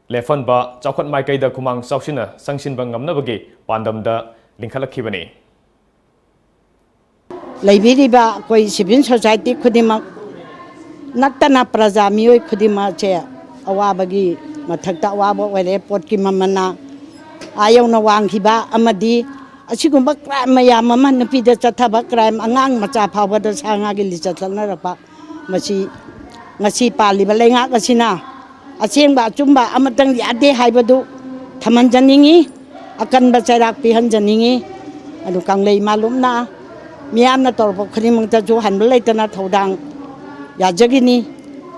ꯂꯦꯞꯍꯟꯕ, ꯆꯥꯎꯈꯠ ꯃꯥꯏꯀꯩꯗ ꯈꯨꯃꯥꯡ ꯆꯥꯎꯁꯤꯟꯅ ꯆꯪꯁꯤꯟꯕ ꯉꯝꯅꯕꯒꯤ ꯄꯥꯟꯗꯝꯗ ꯂꯤꯡꯈꯠꯂꯛꯈꯤꯕꯅꯤ꯫ ꯂꯩꯕꯤꯔꯤꯕ ꯑꯩꯈꯣꯏ civil society ꯈꯨꯗꯤꯡꯃꯛ ꯅꯠꯇꯅ ꯄ꯭ꯔꯖꯥ ꯃꯤꯑꯣꯏ ꯈꯨꯗꯤꯡꯃꯛꯁꯦ ꯑꯋꯥꯕꯒꯤ ꯃꯊꯛꯇ ꯑꯋꯥꯕ ꯑꯣꯏꯔꯦ꯫ ꯄꯣꯠꯀꯤ ꯃꯃꯜꯅ ꯑꯥ ꯌꯧꯅ ꯋꯥꯡꯈꯤꯕ ꯑꯃꯗꯤ ꯑꯁꯤꯒꯨꯝꯕ crime ꯃꯌꯥꯝ ꯑꯃ, ꯅꯨꯄꯤꯗ ꯆꯠꯊꯕ crime, ꯑꯉꯥꯡ ꯃꯆꯥ ꯐꯥꯎꯕꯗ ꯁꯥ ꯉꯥꯒꯤ ꯂꯤꯆꯠ ꯆꯠꯅꯔꯛꯄ, ꯃꯁꯤ ꯉꯁꯤ ꯄꯥꯜꯂꯤꯕ ꯂꯩꯉꯥꯛ ꯑꯁꯤꯅ ꯑꯁꯦꯡꯕ ꯑꯆꯨꯝꯕ ꯑꯃꯇꯪ ꯌꯥꯗꯦ ꯍꯥꯏꯕꯗꯨ ꯊꯝꯍꯟꯖꯅꯤꯡꯏ, ꯑꯀꯟꯕ ꯆꯩꯔꯥꯛ ꯄꯤꯍꯟꯖꯅꯤꯡꯏ꯫ ꯑꯗꯨ ꯀꯪꯂꯩ ꯃꯥꯂꯨꯝꯅ ꯃꯤꯌꯥꯝꯅ ꯇꯧꯔꯛꯄ ꯈꯨꯗꯤꯡꯃꯛꯇꯁꯨ ꯍꯟꯕ ꯂꯩꯇꯅ ꯊꯧꯗꯥꯡ ꯌꯥꯖꯒꯅꯤ꯫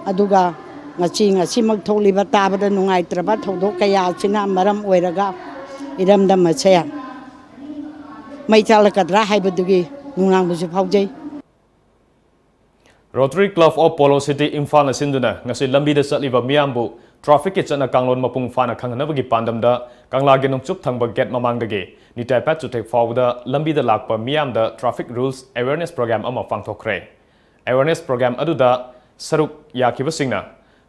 ꯑꯗꯨꯒ ꯉꯁꯤ, ꯉꯁꯤꯃꯛ ꯊꯣꯛꯂꯤꯕ ꯇꯥꯕꯗ ꯅꯨꯡꯉꯥꯏꯇ꯭ꯔꯕ ꯊꯧꯗꯣꯛ ꯀꯌꯥ ꯑꯁꯤꯅ ꯃꯔꯝ ꯑꯣꯏꯔꯒ ꯏꯔꯝꯗꯝ ꯑꯁꯦ ꯃꯩ ꯆꯥꯛꯂꯛꯀꯗ꯭ꯔꯥ ꯍꯥꯏꯕꯗꯨꯒꯤ ꯅꯨꯡꯅꯥꯡꯕꯁꯨ ꯐꯥꯎꯖꯩ꯫ Rotary Club of Polo City ꯏꯝꯐꯥꯜꯅ ꯁꯤꯟꯗꯨꯅ ꯉꯁꯤ ꯂꯝꯕꯤꯗ ꯆꯠꯂꯤꯕ ꯃꯤꯌꯥꯝꯕꯨ traffic ꯀꯤ ꯆꯠꯅ ꯀꯥꯡꯂꯣꯟ ꯃꯄꯨꯡ ꯐꯥꯅ ꯈꯪꯍꯟꯅꯕꯒꯤ ꯄꯥꯟꯗꯝꯗ ꯀꯪꯂꯥꯒꯤ ꯅꯣꯡꯆꯨꯞ ꯊꯪꯕ gate ꯃꯃꯥꯡꯗꯒꯤ ꯅꯤꯇꯥꯏ ꯄꯥꯠ ꯆꯨꯊꯦꯛ ꯐꯥꯎꯕꯗ ꯂꯝꯕꯤꯗ ꯂꯥꯛꯄ ꯃꯤꯌꯥꯝꯗ traffic rules awareness program ꯑꯃ ꯄꯥꯡꯊꯣꯛꯈ꯭ꯔꯦ꯫ Awareness program ꯑꯗꯨꯗ ꯁꯔꯨꯛ ꯌꯥꯈꯤꯕꯁꯤꯡꯅ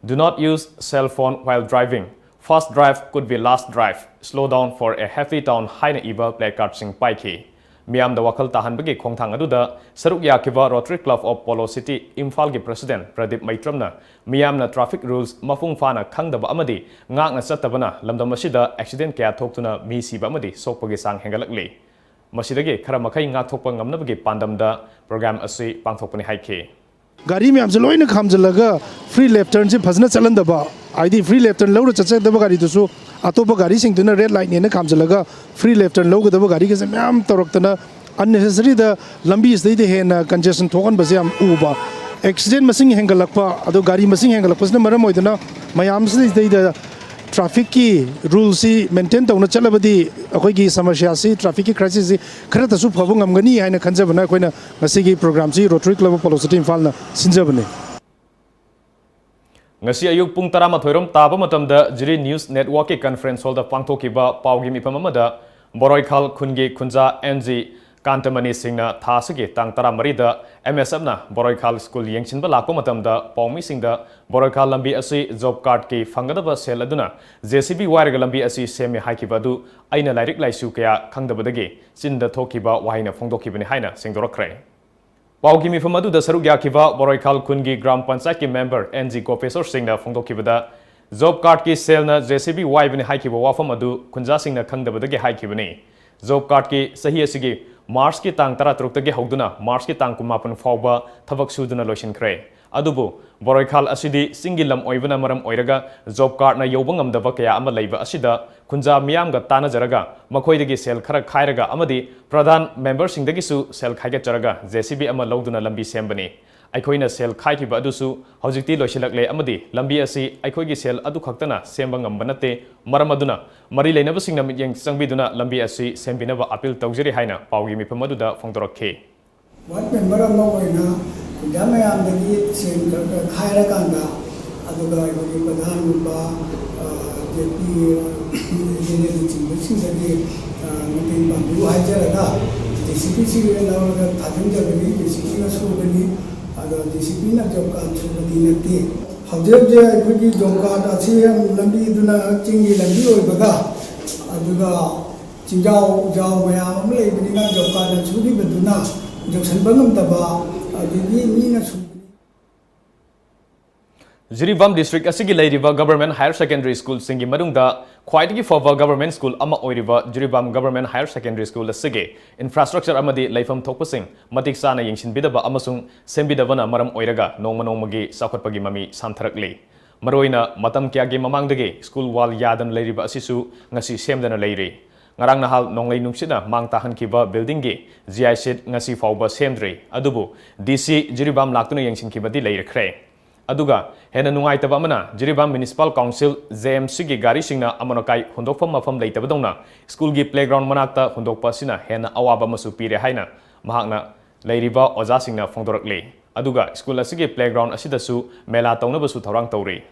"Do not use cell phone while driving, first drive could be last drive, slow down for a happy town" ꯍꯥꯏꯅ ꯏꯕ placard ꯁꯤꯡ ꯄꯥꯏꯈꯤ꯫ ꯃꯤꯌꯥꯝꯗ ꯋꯥꯈꯜ ꯇꯥꯍꯟꯕꯒꯤ ꯈꯣꯡꯊꯥꯡ ꯑꯗꯨꯗ ꯁꯔꯨꯛ ꯌꯥꯈꯤꯕ Rotary Club of Polo City ꯏꯝꯐꯥꯜꯒꯤ president ꯄ꯭ꯔꯗꯤꯞ ꯃꯩꯇ꯭ꯔꯝꯅ ꯃꯤꯌꯥꯝꯅ traffic rules ꯃꯄꯨꯡ ꯐꯥꯅ ꯈꯪꯗꯕ ꯑꯃꯗꯤ ꯉꯥꯛꯅ ꯆꯠꯇꯕꯅ ꯂꯝꯗꯝ ꯑꯁꯤꯗ accident ꯀꯌꯥ ꯊꯣꯛꯇꯨꯅ ꯃꯤ ꯁꯤꯕ ꯑꯃꯗꯤ ꯁꯣꯛꯄꯒꯤ ꯆꯥꯡ ꯍꯦꯟꯒꯠꯂꯛꯂꯤ꯫ ꯃꯁꯤꯗꯒꯤ ꯈꯔ ꯃꯈꯩ ꯉꯥꯛꯊꯣꯛꯄ ꯉꯝꯅꯕꯒꯤ ꯄꯥꯟꯗꯝꯗ program ꯑꯁꯤ ꯄꯥꯡꯊꯣꯛꯄꯅꯤ ꯍꯥꯏꯈꯤ꯫ ꯒꯥꯔꯤ ꯃꯌꯥꯝꯁꯦ ꯂꯣꯏꯅ ꯈꯥꯝꯖꯤꯜꯂꯒ free left turn ꯁꯦ ꯐꯖꯅ ꯆꯠꯍꯟꯗꯕ, ꯍꯥꯏꯗꯤ free left turn ꯂꯧꯔ ꯆꯠꯆꯒꯗꯕ ꯒꯥꯔꯤꯗꯨꯁꯨ ꯑꯇꯣꯞꯄ ꯒꯥꯔꯤꯁꯤꯡꯗꯨꯅ red light ꯅꯦꯅ ꯈꯥꯝꯖꯤꯜꯂꯒ free left turn ꯂꯧꯒꯗꯕ ꯒꯥꯔꯤꯒꯁꯦ ꯃꯌꯥꯝ ꯇꯧꯔꯛꯇꯅ unnecessary ꯗ ꯂꯝꯕꯤꯁꯤꯗꯩꯗ ꯍꯦꯟꯅ congestion ꯊꯣꯛꯍꯟꯕꯁꯦ ꯌꯥꯝ ꯎꯕ꯫ Accident ꯃꯁꯤꯡ ꯍꯦꯟꯒꯠꯂꯛꯄ, ꯑꯗꯣ ꯒꯥꯔꯤ ꯃꯁꯤꯡ ꯍꯦꯟꯒꯠꯂꯛꯄꯁꯤꯅ ꯃꯔꯝ ꯑꯣꯏꯗꯨꯅ ꯃꯌꯥꯝꯁꯤꯗꯩꯗ traffic ꯀꯤ rule ꯁꯤ maintain ꯇꯧꯅ ꯆꯠꯂꯕꯗꯤ ꯑꯩꯈꯣꯏꯒꯤ ꯁꯃꯁ꯭ꯌꯥꯁꯤ, traffic ꯀꯤ crisis ꯁꯤ ꯈꯔꯇꯁꯨ ꯐꯕ ꯉꯝꯒꯅꯤ ꯍꯥꯏꯅ ꯈꯟꯖꯕꯅ ꯑꯩꯈꯣꯏꯅ ꯉꯁꯤꯒꯤ program ꯁꯤ Rotary Club of Polo City ꯏꯝꯐꯥꯜꯅ ꯁꯤꯟꯖꯕꯅꯤ꯫ ꯉꯁꯤ ꯑꯌꯨꯛ ꯄꯨꯡ ꯇꯔꯥꯃꯥꯊꯣꯏ ꯔꯣꯝ ꯇꯥꯕ ꯃꯇꯝꯗ ꯖꯤꯔꯤ News Network ꯀꯤ conference hall ꯗ ꯄꯥꯡꯊꯣꯛꯈꯤꯕ ꯄꯥꯎꯒꯤ ꯃꯤꯐꯝ ꯑꯃꯗ ꯕꯣꯔꯣꯏꯈꯥꯜ ꯈꯨꯟꯒꯤ ꯈꯨꯟꯖꯥ ꯑꯦꯟ ꯖꯤ ꯀꯥꯟꯇꯃꯅꯤ ꯁꯤꯡꯅ ꯊꯥ ꯑꯁꯤꯒꯤ ꯇꯥꯡ ꯇꯔꯥꯃꯔꯤꯗ M S F ꯅ ꯕꯣꯔꯣꯏꯈꯥꯜ school ꯌꯦꯡꯁꯤꯟꯕ ꯂꯥꯛꯄ ꯃꯇꯝꯗ ꯄꯥꯎꯃꯤꯁꯤꯡꯗ ꯕꯣꯔꯣꯏꯈꯥꯜ ꯂꯝꯕꯤ ꯑꯁꯤ job card ꯀꯤ ꯐꯪꯒꯗꯕ ꯁꯦꯜ ꯑꯗꯨꯅ J C B ꯋꯥꯏꯔꯒ ꯂꯝꯕꯤ ꯑꯁꯤ ꯁꯦꯝꯃꯤ ꯍꯥꯏꯈꯤꯕ ꯑꯗꯨ ꯑꯩꯅ ꯂꯥꯏꯔꯤꯛ ꯂꯥꯏꯁꯨ ꯀꯌꯥ ꯈꯪꯗꯕꯗꯒꯤ ꯆꯤꯟꯗ ꯊꯣꯛꯈꯤꯕ ꯋꯥꯍꯩꯅ ꯐꯣꯡꯗꯣꯛꯈꯤꯕꯅꯤ ꯍꯥꯏꯅ ꯁꯦꯡꯗꯣꯔꯛꯈ꯭ꯔꯦ꯫ ꯄꯥꯎꯒꯤ ꯃꯤꯐꯝ ꯑꯗꯨꯗ ꯁꯔꯨꯛ ꯌꯥꯈꯤꯕ ꯕꯣꯔꯣꯏꯈꯥꯜ ꯈꯨꯟꯒꯤ ꯒ꯭ꯔꯥꯝ ꯄꯟꯆꯥꯌꯠꯀꯤ member ꯑꯦꯟ ꯖꯤ ꯒꯣꯄꯦꯁꯣꯔ ꯁꯤꯡꯅ ꯐꯣꯡꯗꯣꯛꯈꯤꯕꯗ, job card ꯀꯤ ꯁꯦꯜꯅ J C B ꯋꯥꯏꯕꯅꯤ ꯍꯥꯏꯈꯤꯕ ꯋꯥꯐꯝ ꯑꯗꯨ ꯈꯨꯟꯖꯥꯁꯤꯡꯅ ꯈꯪꯗꯕꯗꯒꯤ ꯍꯥꯏꯈꯤꯕꯅꯤ꯫ Job card ꯀꯤ ꯆꯍꯤ ꯑꯁꯤꯒꯤ March ꯀꯤ ꯇꯥꯡ ꯇꯔꯥꯇꯔꯨꯛꯇꯒꯤ ꯍꯧꯗꯨꯅ March ꯀꯤ ꯇꯥꯡ ꯀꯨꯟꯃꯥꯄꯟ ꯐꯥꯎꯕ ꯊꯕꯛ ꯁꯨꯗꯨꯅ ꯂꯣꯏꯁꯤꯟꯈ꯭ꯔꯦ꯫ ꯑꯗꯨꯕꯨ ꯕꯣꯔꯣꯏꯈꯥꯜ ꯑꯁꯤꯗꯤ ꯆꯤꯡꯒꯤ ꯂꯝ ꯑꯣꯏꯕꯅ ꯃꯔꯝ ꯑꯣꯏꯔꯒ ꯖꯣꯕ ꯀꯥꯔꯗꯅ ꯌꯧꯕ ꯉꯝꯗꯕ ꯀꯌꯥ ꯑꯃ ꯂꯩꯕ ꯑꯁꯤꯗ ꯈꯨꯟꯖꯥ ꯃꯤꯌꯥꯝꯒ ꯇꯥꯟꯅꯖꯔꯒ ꯃꯈꯣꯏꯗꯒꯤ ꯁꯦꯜ ꯈꯔ ꯈꯥꯏꯔꯒ ꯑꯃꯗꯤ ꯄ꯭ꯔꯙꯥꯟ ꯃꯦꯝꯕꯔꯁꯤꯡꯗꯒꯤꯁꯨ ꯁꯦꯜ ꯈꯥꯏꯒꯠꯆꯔꯒ ꯖꯦ ꯁꯤ ꯕꯤ ꯑꯃ ꯂꯧꯗꯨꯅ ꯂꯝꯕꯤ ꯁꯦꯝꯕꯅꯤ꯫ ꯑꯩꯈꯣꯏꯅ ꯁꯦꯜ ꯈꯥꯏꯈꯤꯕ ꯑꯗꯨꯁꯨ ꯍꯧꯖꯤꯛꯇꯤ ꯂꯣꯏꯁꯤꯜꯂꯛꯂꯦ ꯑꯃꯗꯤ ꯂꯝꯕꯤ ꯑꯁꯤ ꯑꯩꯈꯣꯏꯒꯤ ꯁꯦꯜ ꯑꯗꯨꯈꯛꯇꯅ ꯁꯦꯝꯕ ꯉꯝꯕ ꯅꯠꯇꯦ꯫ ꯃꯔꯝ ꯑꯗꯨꯅ ꯃꯔꯤ ꯂꯩꯅꯕꯁꯤꯡꯅ ꯃꯤꯠꯌꯦꯡ ꯆꯪꯕꯤꯗꯨꯅ ꯂꯝꯕꯤ ꯑꯁꯤ ꯁꯦꯝꯕꯤꯅꯕ ꯑꯥꯄꯤꯜ ꯇꯧꯖꯔꯤ ꯍꯥꯏꯅ ꯄꯥꯎꯒꯤ ꯃꯤꯐꯝ ꯑꯗꯨꯗ ꯐꯣꯡꯗꯣꯔꯛꯈꯤ꯫ ꯋꯥꯔꯗ ꯃꯦꯝꯕꯔ ꯑꯃ ꯑꯣꯏꯅ ꯈꯨꯟꯖꯥ ꯃꯌꯥꯝꯗꯒꯤ ꯁꯦꯟ ꯈꯔ ꯈꯔ ꯈꯥꯏꯔꯀꯥꯟꯗ, ꯑꯗꯨꯒ ꯑꯩꯈꯣꯏꯒꯤ ꯄ꯭ꯔꯙꯥꯟꯒꯨꯝꯕ, ꯑ, ꯖꯦ ꯄꯤ, ꯑꯦꯝ ꯑꯦꯜ ꯑꯦꯅꯆꯤꯡꯕꯁꯤꯡꯗꯒꯤ, ꯑ, ꯃꯇꯦꯡ ꯄꯥꯡꯕꯤꯌꯨ ꯍꯥꯏꯖꯔꯒ, ꯖꯦ ꯁꯤ ꯕꯤꯁꯤ ꯂꯧꯔꯒ ꯊꯥꯖꯤꯟꯖꯕꯅꯤ, ꯖꯦ ꯁꯤ ꯕꯤꯅ ꯁꯨꯕꯅꯤ꯫ ꯑꯗꯣ ꯖꯦ ꯁꯤ ꯕꯤꯅ ꯖꯣꯕ ꯀꯥꯔꯗ ꯁꯨꯕꯗꯤ ꯅꯠꯇꯦ꯫ ꯍꯧꯖꯤꯛ ꯍꯧꯖꯤꯛ ꯑꯩꯈꯣꯏꯒꯤ ꯖꯣꯕ ꯀꯥꯔꯗ ꯑꯁꯤ ꯂꯝꯕꯤꯗꯨꯅ, ꯆꯤꯡꯒꯤ ꯂꯝꯕꯤ ꯑꯣꯏꯕꯒ, ꯑꯗꯨꯒ ꯆꯤꯡꯖꯥꯎ ꯎꯖꯥꯎ ꯃꯌꯥꯝ ꯑꯃ ꯂꯩꯕꯅꯤꯅ ꯖꯣꯕ ꯀꯥꯔꯗꯅ ꯁꯨꯔꯤꯕꯗꯨꯅ ꯌꯧꯁꯤꯟꯕ ꯉꯝꯗꯕ, ꯑꯗꯒꯤ ꯃꯤꯅ ꯁꯨꯕꯅꯤ꯫ ꯖꯤꯔꯤꯕꯥꯝ ꯗꯤꯁꯇ꯭ꯔꯤꯛ ꯑꯁꯤꯒꯤ ꯂꯩꯔꯤꯕ ꯒꯚꯔꯟꯃꯦꯟꯠ ꯍꯥꯌꯔ ꯁꯦꯀꯦꯟꯗꯔꯤ ꯁ꯭ꯀꯨꯜꯁꯤꯡꯒꯤ ꯃꯅꯨꯡꯗ ꯈ꯭ꯋꯥꯏꯗꯒꯤ ꯐꯕ ꯒꯚꯔꯟꯃꯦꯟꯠ ꯁ꯭ꯀꯨꯜ ꯑꯃ ꯑꯣꯏꯔꯤꯕ Jiribam government higher secondary school ꯑꯁꯤꯒꯤ ꯏꯟꯐ꯭ꯔꯥꯁ꯭ꯇ꯭ꯔꯛꯆꯔ ꯑꯃꯗꯤ ꯂꯩꯐꯝ ꯊꯣꯛꯄꯁꯤꯡ ꯃꯇꯤꯛ ꯆꯥꯅ ꯌꯦꯡꯁꯤꯟꯕꯤꯗꯕ ꯑꯃꯁꯨꯡ ꯁꯦꯝꯕꯤꯗꯕꯅ ꯃꯔꯝ ꯑꯣꯏꯔꯒ ꯅꯣꯡꯃ ꯅꯣꯡꯃꯒꯤ ꯆꯥꯎꯈꯠꯄꯒꯤ ꯃꯃꯤ ꯁꯥꯝꯊꯔꯛꯂꯤ꯫ ꯃꯔꯨꯑꯣꯏꯅ ꯃꯇꯝ ꯀꯌꯥꯒꯤ ꯃꯃꯥꯡꯗꯒꯤ ꯁ꯭ꯀꯨꯜ ꯋꯥꯜ ꯌꯥꯗꯅ ꯂꯩꯔꯤꯕ ꯑꯁꯤꯁꯨ ꯉꯁꯤ ꯁꯦꯝꯗꯅ ꯂꯩꯔꯤ꯫ ꯉꯔꯥꯡ ꯅꯍꯥꯜ ꯅꯣꯡꯂꯩ ꯅꯨꯡꯁꯤꯠꯅ ꯃꯥꯡ ꯇꯥꯍꯟꯈꯤꯕ ꯕꯤꯜꯗꯤꯡꯒꯤ ꯖꯤ ꯑꯥꯏ ꯁꯤꯠ ꯉꯁꯤ ꯐꯥꯎꯕ ꯁꯦꯝꯗ꯭ꯔꯤ꯫ ꯑꯗꯨꯕꯨ ꯗꯤ ꯁꯤ ꯖꯤꯔꯤꯕꯥꯝ ꯂꯥꯛꯇꯨꯅ ꯌꯦꯡꯁꯤꯟꯈꯤꯕꯗꯤ ꯂꯩꯔꯈ꯭ꯔꯦ꯫ ꯑꯗꯨꯒ ꯍꯦꯟꯅ ꯅꯨꯡꯉꯥꯏꯇꯕ ꯑꯃꯅ, Jiribam municipal council, J M ꯁꯤꯒꯤ ꯒꯥꯔꯤꯁꯤꯡꯅ ꯑꯃꯣꯠ ꯑꯀꯥꯏ ꯍꯨꯟꯗꯣꯛꯐꯝ ꯃꯐꯝ ꯂꯩꯇꯕꯗꯧꯅ ꯁ꯭ꯀꯨꯜꯒꯤ ꯄ꯭ꯂꯦꯒ꯭ꯔꯥꯎꯟ ꯃꯅꯥꯛꯇ ꯍꯨꯟꯗꯣꯛꯄ ꯑꯁꯤꯅ ꯍꯦꯟꯅ ꯑꯋꯥꯕ ꯑꯃꯁꯨ ꯄꯤꯔꯦ ꯍꯥꯏꯅ ꯃꯍꯥꯛꯅ ꯂꯩꯔꯤꯕ ꯑꯣꯖꯥꯁꯤꯡꯅ ꯐꯣꯡꯗꯣꯔꯛꯂꯤ꯫ ꯑꯗꯨꯒ ꯁ꯭ꯀꯨꯜ ꯑꯁꯤꯒꯤ ꯄ꯭ꯂꯦꯒ꯭ꯔꯥꯎꯟ ꯑꯁꯤꯗꯁꯨ ꯃꯦꯂꯥ ꯇꯧꯅꯕꯁꯨ ꯊꯧꯔꯥꯡ ꯇꯧꯔꯤ꯫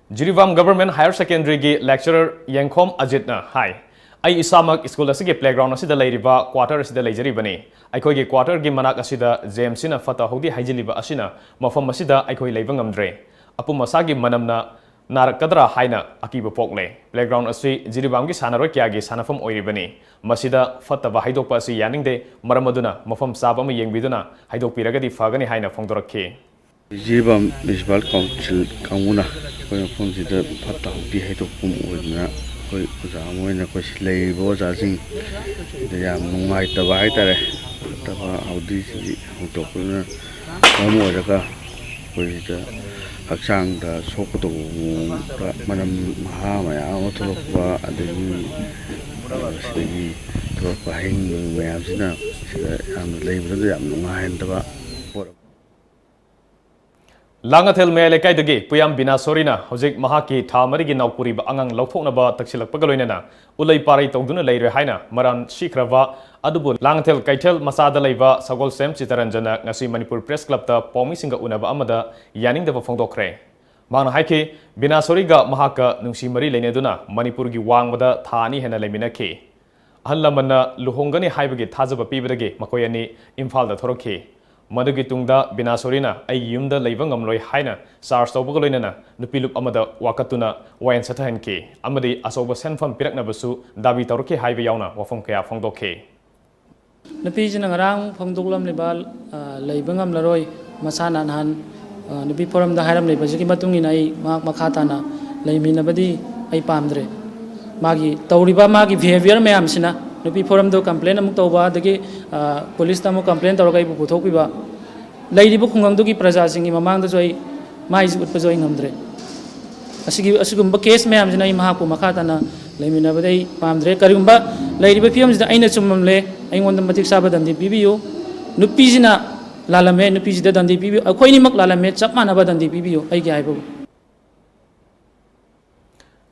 ꯖꯤꯔꯤꯕꯥꯝ ꯒꯚꯔꯟꯃꯦꯟꯠ ꯍꯥꯌꯔ ꯁꯦꯀꯦꯟꯗꯔꯤꯒꯤ ꯂꯦꯛꯆꯔꯔ ꯌꯦꯡꯈꯣꯝ ꯑꯖꯤꯠꯅ ꯍꯥꯏ, "ꯑꯩ ꯏꯁꯥꯃꯛ ꯁ꯭ꯀꯨꯜ ꯑꯁꯤꯒꯤ ꯄ꯭ꯂꯦꯒ꯭ꯔꯥꯎꯟ ꯑꯁꯤꯗ ꯂꯩꯔꯤꯕ ꯀ꯭ꯋꯥꯇꯔ ꯑꯁꯤꯗ ꯂꯩꯖꯔꯤꯕꯅꯤ꯫ ꯑꯩꯈꯣꯏꯒꯤ ꯀ꯭ꯋꯥꯇꯔꯒꯤ ꯃꯅꯥꯛ ꯑꯁꯤꯗ ꯖꯦ ꯑꯦꯝ ꯁꯤꯅ ꯐꯠꯇ ꯍꯥꯎꯗꯤ ꯍꯩꯖꯤꯜꯂꯤꯕ ꯑꯁꯤꯅ ꯃꯐꯝ ꯑꯁꯤꯗ ꯑꯩꯈꯣꯏ ꯂꯩꯕ ꯉꯝꯗ꯭ꯔꯦ꯫ ꯑꯄꯨꯝ ꯑꯁꯥꯒꯤ ꯃꯅꯝꯅ ꯅꯥꯔꯛꯀꯗ꯭ꯔꯥ ꯍꯥꯏꯅ ꯑꯀꯤꯕ ꯄꯣꯛꯂꯦ꯫ ꯄ꯭ꯂꯦꯒ꯭ꯔꯥꯎꯟ ꯑꯁꯤ ꯖꯤꯔꯤꯕꯥꯝꯒꯤ ꯁꯥꯟꯅꯔꯣꯏ ꯀꯌꯥꯒꯤ ꯁꯥꯟꯅꯐꯝ ꯑꯣꯏꯔꯤꯕꯅꯤ꯫ ꯃꯁꯤꯗ ꯐꯠꯇꯕ ꯍꯩꯗꯣꯛꯄ ꯑꯁꯤ ꯌꯥꯅꯤꯡꯗꯦ꯫ ꯃꯔꯝ ꯑꯗꯨꯅ ꯃꯐꯝ ꯆꯥꯕ ꯑꯃ ꯌꯦꯡꯕꯤꯗꯨꯅ ꯍꯩꯗꯣꯛꯄꯤꯔꯒꯗꯤ ꯐꯒꯅꯤ" ꯍꯥꯏꯅ ꯐꯣꯡꯗꯣꯔꯛꯈꯤ꯫ ꯖꯤꯔꯤꯕꯥꯝ ꯃ꯭ꯌꯨꯅꯤꯁꯤꯄꯥꯜ ꯀꯥꯎꯟꯁꯤꯜ ꯀꯥꯡꯕꯨꯅ ꯑꯩꯈꯣꯏ ꯃꯐꯝꯁꯤꯗ ꯐꯠꯇ ꯍꯥꯎꯗꯤ ꯍꯩꯗꯣꯛꯐꯝ ꯑꯣꯏꯗꯅ ꯑꯩꯈꯣꯏ ꯑꯣꯖꯥ ꯑꯃ ꯑꯣꯏꯅ ꯑꯩꯈꯣꯏ ꯂꯩꯔꯤꯕ ꯑꯣꯖꯥꯁꯤꯡ ꯁꯤꯗ ꯌꯥꯝ ꯅꯨꯡꯉꯥꯏꯇꯕ ꯍꯥꯏꯇꯥꯔꯦ꯫ ꯐꯠꯇꯕ ꯍꯥꯎꯗꯤꯁꯤꯡꯁꯤ ꯍꯨꯟꯗꯣꯛꯄꯗꯨꯅ ꯃꯔꯝ ꯑꯣꯏꯔꯒ ꯑꯩꯈꯣꯏ ꯁꯤꯗ ꯍꯛꯆꯥꯡꯗ ꯁꯣꯛꯀꯗꯧꯕ ꯃꯑꯣꯡꯗ ꯃꯅꯝ ꯃꯍꯥ ꯃꯌꯥꯝ ꯑꯃ ꯊꯣꯛꯂꯛꯄ, ꯑꯗꯒꯤ ꯁꯤꯗꯒꯤ ꯊꯣꯛꯂꯛꯄ ꯍꯌꯤꯡ ꯃꯌꯥꯝꯁꯤꯅ ꯁꯤꯗ ꯌꯥꯝꯅ ꯂꯩꯕꯗ ꯌꯥꯝ ꯅꯨꯡꯉꯥꯏꯍꯟꯗꯕ ꯄꯣꯠ ꯑꯃ꯫ ꯂꯥꯡꯉꯊꯦꯜ ꯃꯌꯥꯏ ꯂꯩꯀꯥꯏꯗꯒꯤ ꯄꯨꯌꯥꯝ ꯕꯤꯅꯥꯁꯣꯔꯤꯅ ꯍꯧꯖꯤꯛ ꯃꯍꯥꯛꯀꯤ ꯊꯥ ꯃꯔꯤꯒꯤ ꯅꯥꯎꯄꯨꯔꯤꯕ ꯑꯉꯥꯡ ꯂꯧꯊꯣꯛꯅꯕ ꯇꯛꯁꯤꯜꯂꯛꯄꯒ ꯂꯣꯏꯅꯅ ꯎꯂꯩ ꯄꯥꯔꯩ ꯇꯧꯗꯨꯅ ꯂꯩꯔꯦ ꯍꯥꯏꯅ ꯃꯔꯥꯟ ꯁꯤꯈ꯭ꯔꯕ ꯑꯗꯨꯕꯨ ꯂꯥꯡꯉꯊꯦꯜ ꯀꯩꯊꯦꯜ ꯃꯆꯥꯗ ꯂꯩꯕ ꯁꯒꯣꯜꯁꯦꯝ ꯆꯤꯇꯔꯟꯖꯟꯅ ꯉꯁꯤ ꯃꯅꯤꯄꯨꯔ ꯄ꯭ꯔꯦꯁ ꯀ꯭ꯂꯕꯇ ꯄꯥꯎꯃꯤꯁꯤꯡꯒ ꯎꯅꯕ ꯑꯃꯗ ꯌꯥꯅꯤꯡꯗꯕ ꯐꯣꯡꯗꯣꯛꯈ꯭ꯔꯦ꯫ ꯃꯍꯥꯛꯅ ꯍꯥꯏꯈꯤ, ꯕꯤꯅꯥꯁꯣꯔꯤꯒ ꯃꯍꯥꯛꯀ ꯅꯨꯡꯁꯤ ꯃꯔꯤ ꯂꯩꯅꯗꯨꯅ ꯃꯅꯤꯄꯨꯔꯒꯤ ꯋꯥꯡꯃꯗ ꯊꯥ ꯑꯅꯤ ꯍꯦꯟꯅ ꯂꯩꯃꯤꯟꯅꯈꯤ꯫ ꯑꯍꯜ ꯂꯃꯟꯅ ꯂꯨꯍꯣꯡꯒꯅꯤ ꯍꯥꯏꯕꯒꯤ ꯊꯥꯖꯕ ꯄꯤꯕꯗꯒꯤ ꯃꯈꯣꯏ ꯑꯅꯤ ꯏꯝꯐꯥꯜꯗ ꯊꯣꯔꯛꯈꯤ꯫ ꯃꯗꯨꯒꯤ ꯇꯨꯡꯗ ꯕꯤꯅꯥꯁꯣꯔꯤꯅ ꯑꯩꯒꯤ ꯌꯨꯝꯗ ꯂꯩꯕ ꯉꯝꯂꯣꯏ ꯍꯥꯏꯅ ꯆꯥꯔꯖ ꯇꯧꯕꯒ ꯂꯣꯏꯅꯅ ꯅꯨꯄꯤ ꯂꯨꯞ ꯑꯃꯗ ꯋꯥꯀꯠꯇꯨꯅ ꯋꯥꯌꯦꯜ ꯆꯠꯊꯍꯟꯈꯤ ꯑꯃꯗꯤ ꯑꯆꯧꯕ ꯁꯦꯟꯐꯝ ꯄꯤꯔꯛꯅꯕꯁꯨ ꯗꯥꯕꯤ ꯇꯧꯔꯛꯈꯤ ꯍꯥꯏꯕ ꯌꯥꯎꯅ ꯋꯥꯐꯝ ꯀꯌꯥ ꯐꯣꯡꯗꯣꯛꯈꯤ꯫ ꯅꯨꯄꯤꯁꯤꯅ ꯉꯔꯥꯡ ꯐꯣꯡꯗꯣꯛꯂꯝꯂꯤꯕ, ꯑ, ꯂꯩꯕ ꯉꯝꯂꯔꯣꯏ, ꯃꯁꯥꯅ ꯅꯍꯥꯟ, ꯑ, ꯅꯨꯄꯤ ꯐꯣꯔꯝꯗ ꯍꯥꯏꯔꯝꯂꯤꯕꯁꯤꯒꯤ ꯃꯇꯨꯡ ꯏꯟꯅ ꯑꯩ ꯃꯍꯥꯛ ꯃꯈꯥ ꯇꯥꯅ ꯂꯩꯃꯤꯟꯅꯕꯗꯤ ꯑꯩ ꯄꯥꯝꯗ꯭ꯔꯦ꯫ ꯃꯥꯒꯤ ꯇꯧꯔꯤꯕ ꯃꯥꯒꯤ behaviour ꯃꯌꯥꯝꯁꯤꯅ ꯅꯨꯄꯤ ꯐꯣꯔꯝꯗ complain ꯑꯃꯨꯛ ꯇꯧꯕ, ꯑꯗꯒꯤ, ꯑ, ꯄꯨꯂꯤꯁꯇ ꯑꯃꯨꯛ complain ꯇꯧꯔꯒ ꯑꯩꯕꯨ ꯄꯨꯊꯣꯛꯄꯤꯕ, ꯂꯩꯔꯤꯕ ꯈꯨꯡꯒꯪꯗꯨꯒꯤ ꯄ꯭ꯔꯖꯥꯁꯤꯡꯒꯤ ꯃꯃꯥꯡꯗꯁꯨ ꯑꯩ ꯃꯥꯏꯁꯤ ꯎꯠꯄꯁꯨ ꯑꯩ ꯉꯝꯗ꯭ꯔꯦ꯫ ꯑꯁꯤꯒꯤ, ꯑꯁꯤꯒꯨꯝꯕ case ꯃꯌꯥꯝꯁꯤꯅ ꯑꯩ ꯃꯍꯥꯛꯄꯨ ꯃꯈꯥ ꯇꯥꯅ ꯂꯩꯃꯤꯟꯅꯕꯗꯤ ꯑꯩ ꯄꯥꯝꯗ꯭ꯔꯦ꯫ ꯀꯔꯤꯒꯨꯝꯕ ꯂꯩꯔꯤꯕ ꯐꯤꯕꯝꯁꯤꯗ ꯑꯩꯅ ꯆꯨꯝꯃꯝꯂꯦ, ꯑꯩꯉꯣꯟꯗ ꯃꯇꯤꯛ ꯆꯥꯕ ꯗꯟꯗꯤ ꯄꯤꯕꯤꯌꯨ꯫ ꯅꯨꯄꯤꯁꯤꯅ ꯂꯥꯜꯂꯝꯃꯦ, ꯅꯨꯄꯤꯁꯤꯗ ꯗꯟꯗꯤ ꯄꯤꯕꯤꯌꯨ꯫ ꯑꯩꯈꯣꯏ ꯑꯅꯤꯃꯛ ꯂꯥꯜꯂꯝꯃꯦ, ꯆꯞ ꯃꯥꯟꯅꯕ ꯗꯟꯗꯤ ꯄꯤꯕꯤꯌꯨ ꯑꯩꯒꯤ ꯍꯥꯏꯕꯕꯨ꯫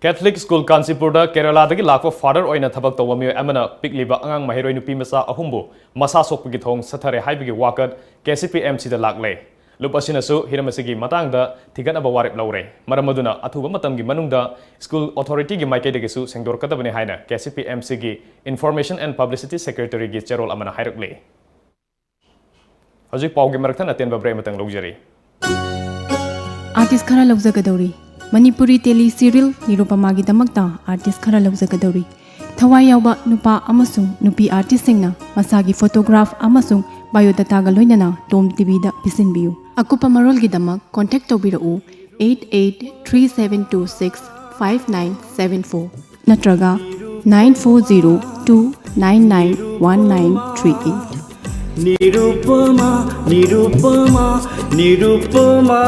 Catholic School ꯀꯥꯟꯆꯤꯄꯨꯔꯗ ꯀꯦꯔꯂꯥꯗꯒꯤ ꯂꯥꯛꯄ ꯐꯥꯗꯔ ꯑꯣꯏꯅ ꯊꯕꯛ ꯇꯧꯕ ꯃꯤꯑꯣꯏ ꯑꯃꯅ ꯄꯤꯛꯂꯤꯕ ꯑꯉꯥꯡ ꯃꯍꯩꯔꯣꯏ ꯅꯨꯄꯤ ꯃꯆꯥ ꯑꯍꯨꯝꯕꯨ ꯃꯁꯥ ꯁꯣꯛꯄꯒꯤ ꯊꯧꯑꯣꯡ ꯆꯠꯊꯔꯦ ꯍꯥꯏꯕꯒꯤ ꯋꯥꯀꯠ KCP MCꯗ ꯂꯥꯛꯂꯦ꯫ ꯂꯨꯞ ꯑꯁꯤꯅꯁꯨ ꯍꯤꯔꯝ ꯑꯁꯤꯒꯤ ꯃꯇꯥꯡꯗ ꯊꯤꯒꯠꯅꯕ ꯋꯥꯔꯦꯞ ꯂꯧꯔꯦ꯫ ꯃꯔꯝ ꯑꯗꯨꯅ ꯑꯊꯨꯕ ꯃꯇꯝꯒꯤ ꯃꯅꯨꯡꯗ school authorityꯒꯤ ꯃꯥꯏꯀꯩꯗꯒꯤꯁꯨ ꯁꯦꯡꯗꯣꯔꯛꯀꯗꯕꯅꯤ ꯍꯥꯏꯅ KCP MCꯒꯤ Information and Publicity Secretaryꯒꯤ ꯆꯦꯔꯣꯜ ꯑꯃꯅ ꯍꯥꯏꯔꯛꯂꯤ꯫ ꯍꯧꯖꯤꯛ ꯄꯥꯎꯒꯤ ꯃꯔꯛꯊꯠ ꯑꯇꯦꯟꯕ break ꯑꯃꯇꯪ ꯂꯧꯖꯔꯤ꯫ Artist ꯈꯔ ꯂꯧꯖꯒꯗꯧꯔꯤ꯫ ꯃꯅꯤꯄꯨꯔꯤ tele serial ꯅꯤꯔꯨꯄꯃꯥꯒꯤꯗꯃꯛꯇ artist ꯈꯔ ꯂꯧꯖꯒꯗꯧꯔꯤ꯫ ꯊꯋꯥꯏ ꯌꯥꯎꯕ ꯅꯨꯄꯥ ꯑꯃꯁꯨꯡ ꯅꯨꯄꯤ artistꯁꯤꯡꯅ ꯃꯁꯥꯒꯤ photograph ꯑꯃꯁꯨꯡ biodataꯒ ꯂꯣꯏꯅꯅ Tom TVꯗ ꯄꯤꯁꯤꯟꯕꯤꯌꯨ꯫ ꯑꯀꯨꯞꯄ ꯃꯔꯣꯜꯒꯤꯗꯃꯛ contact ꯇꯧꯕꯤꯔꯛꯎ eight eight three seven two six five nine seven four꯫ ꯅꯠꯇ꯭ꯔꯒ nine four zero two nine nine one nine three eight꯫ Nirupama, Nirupama, Nirupama.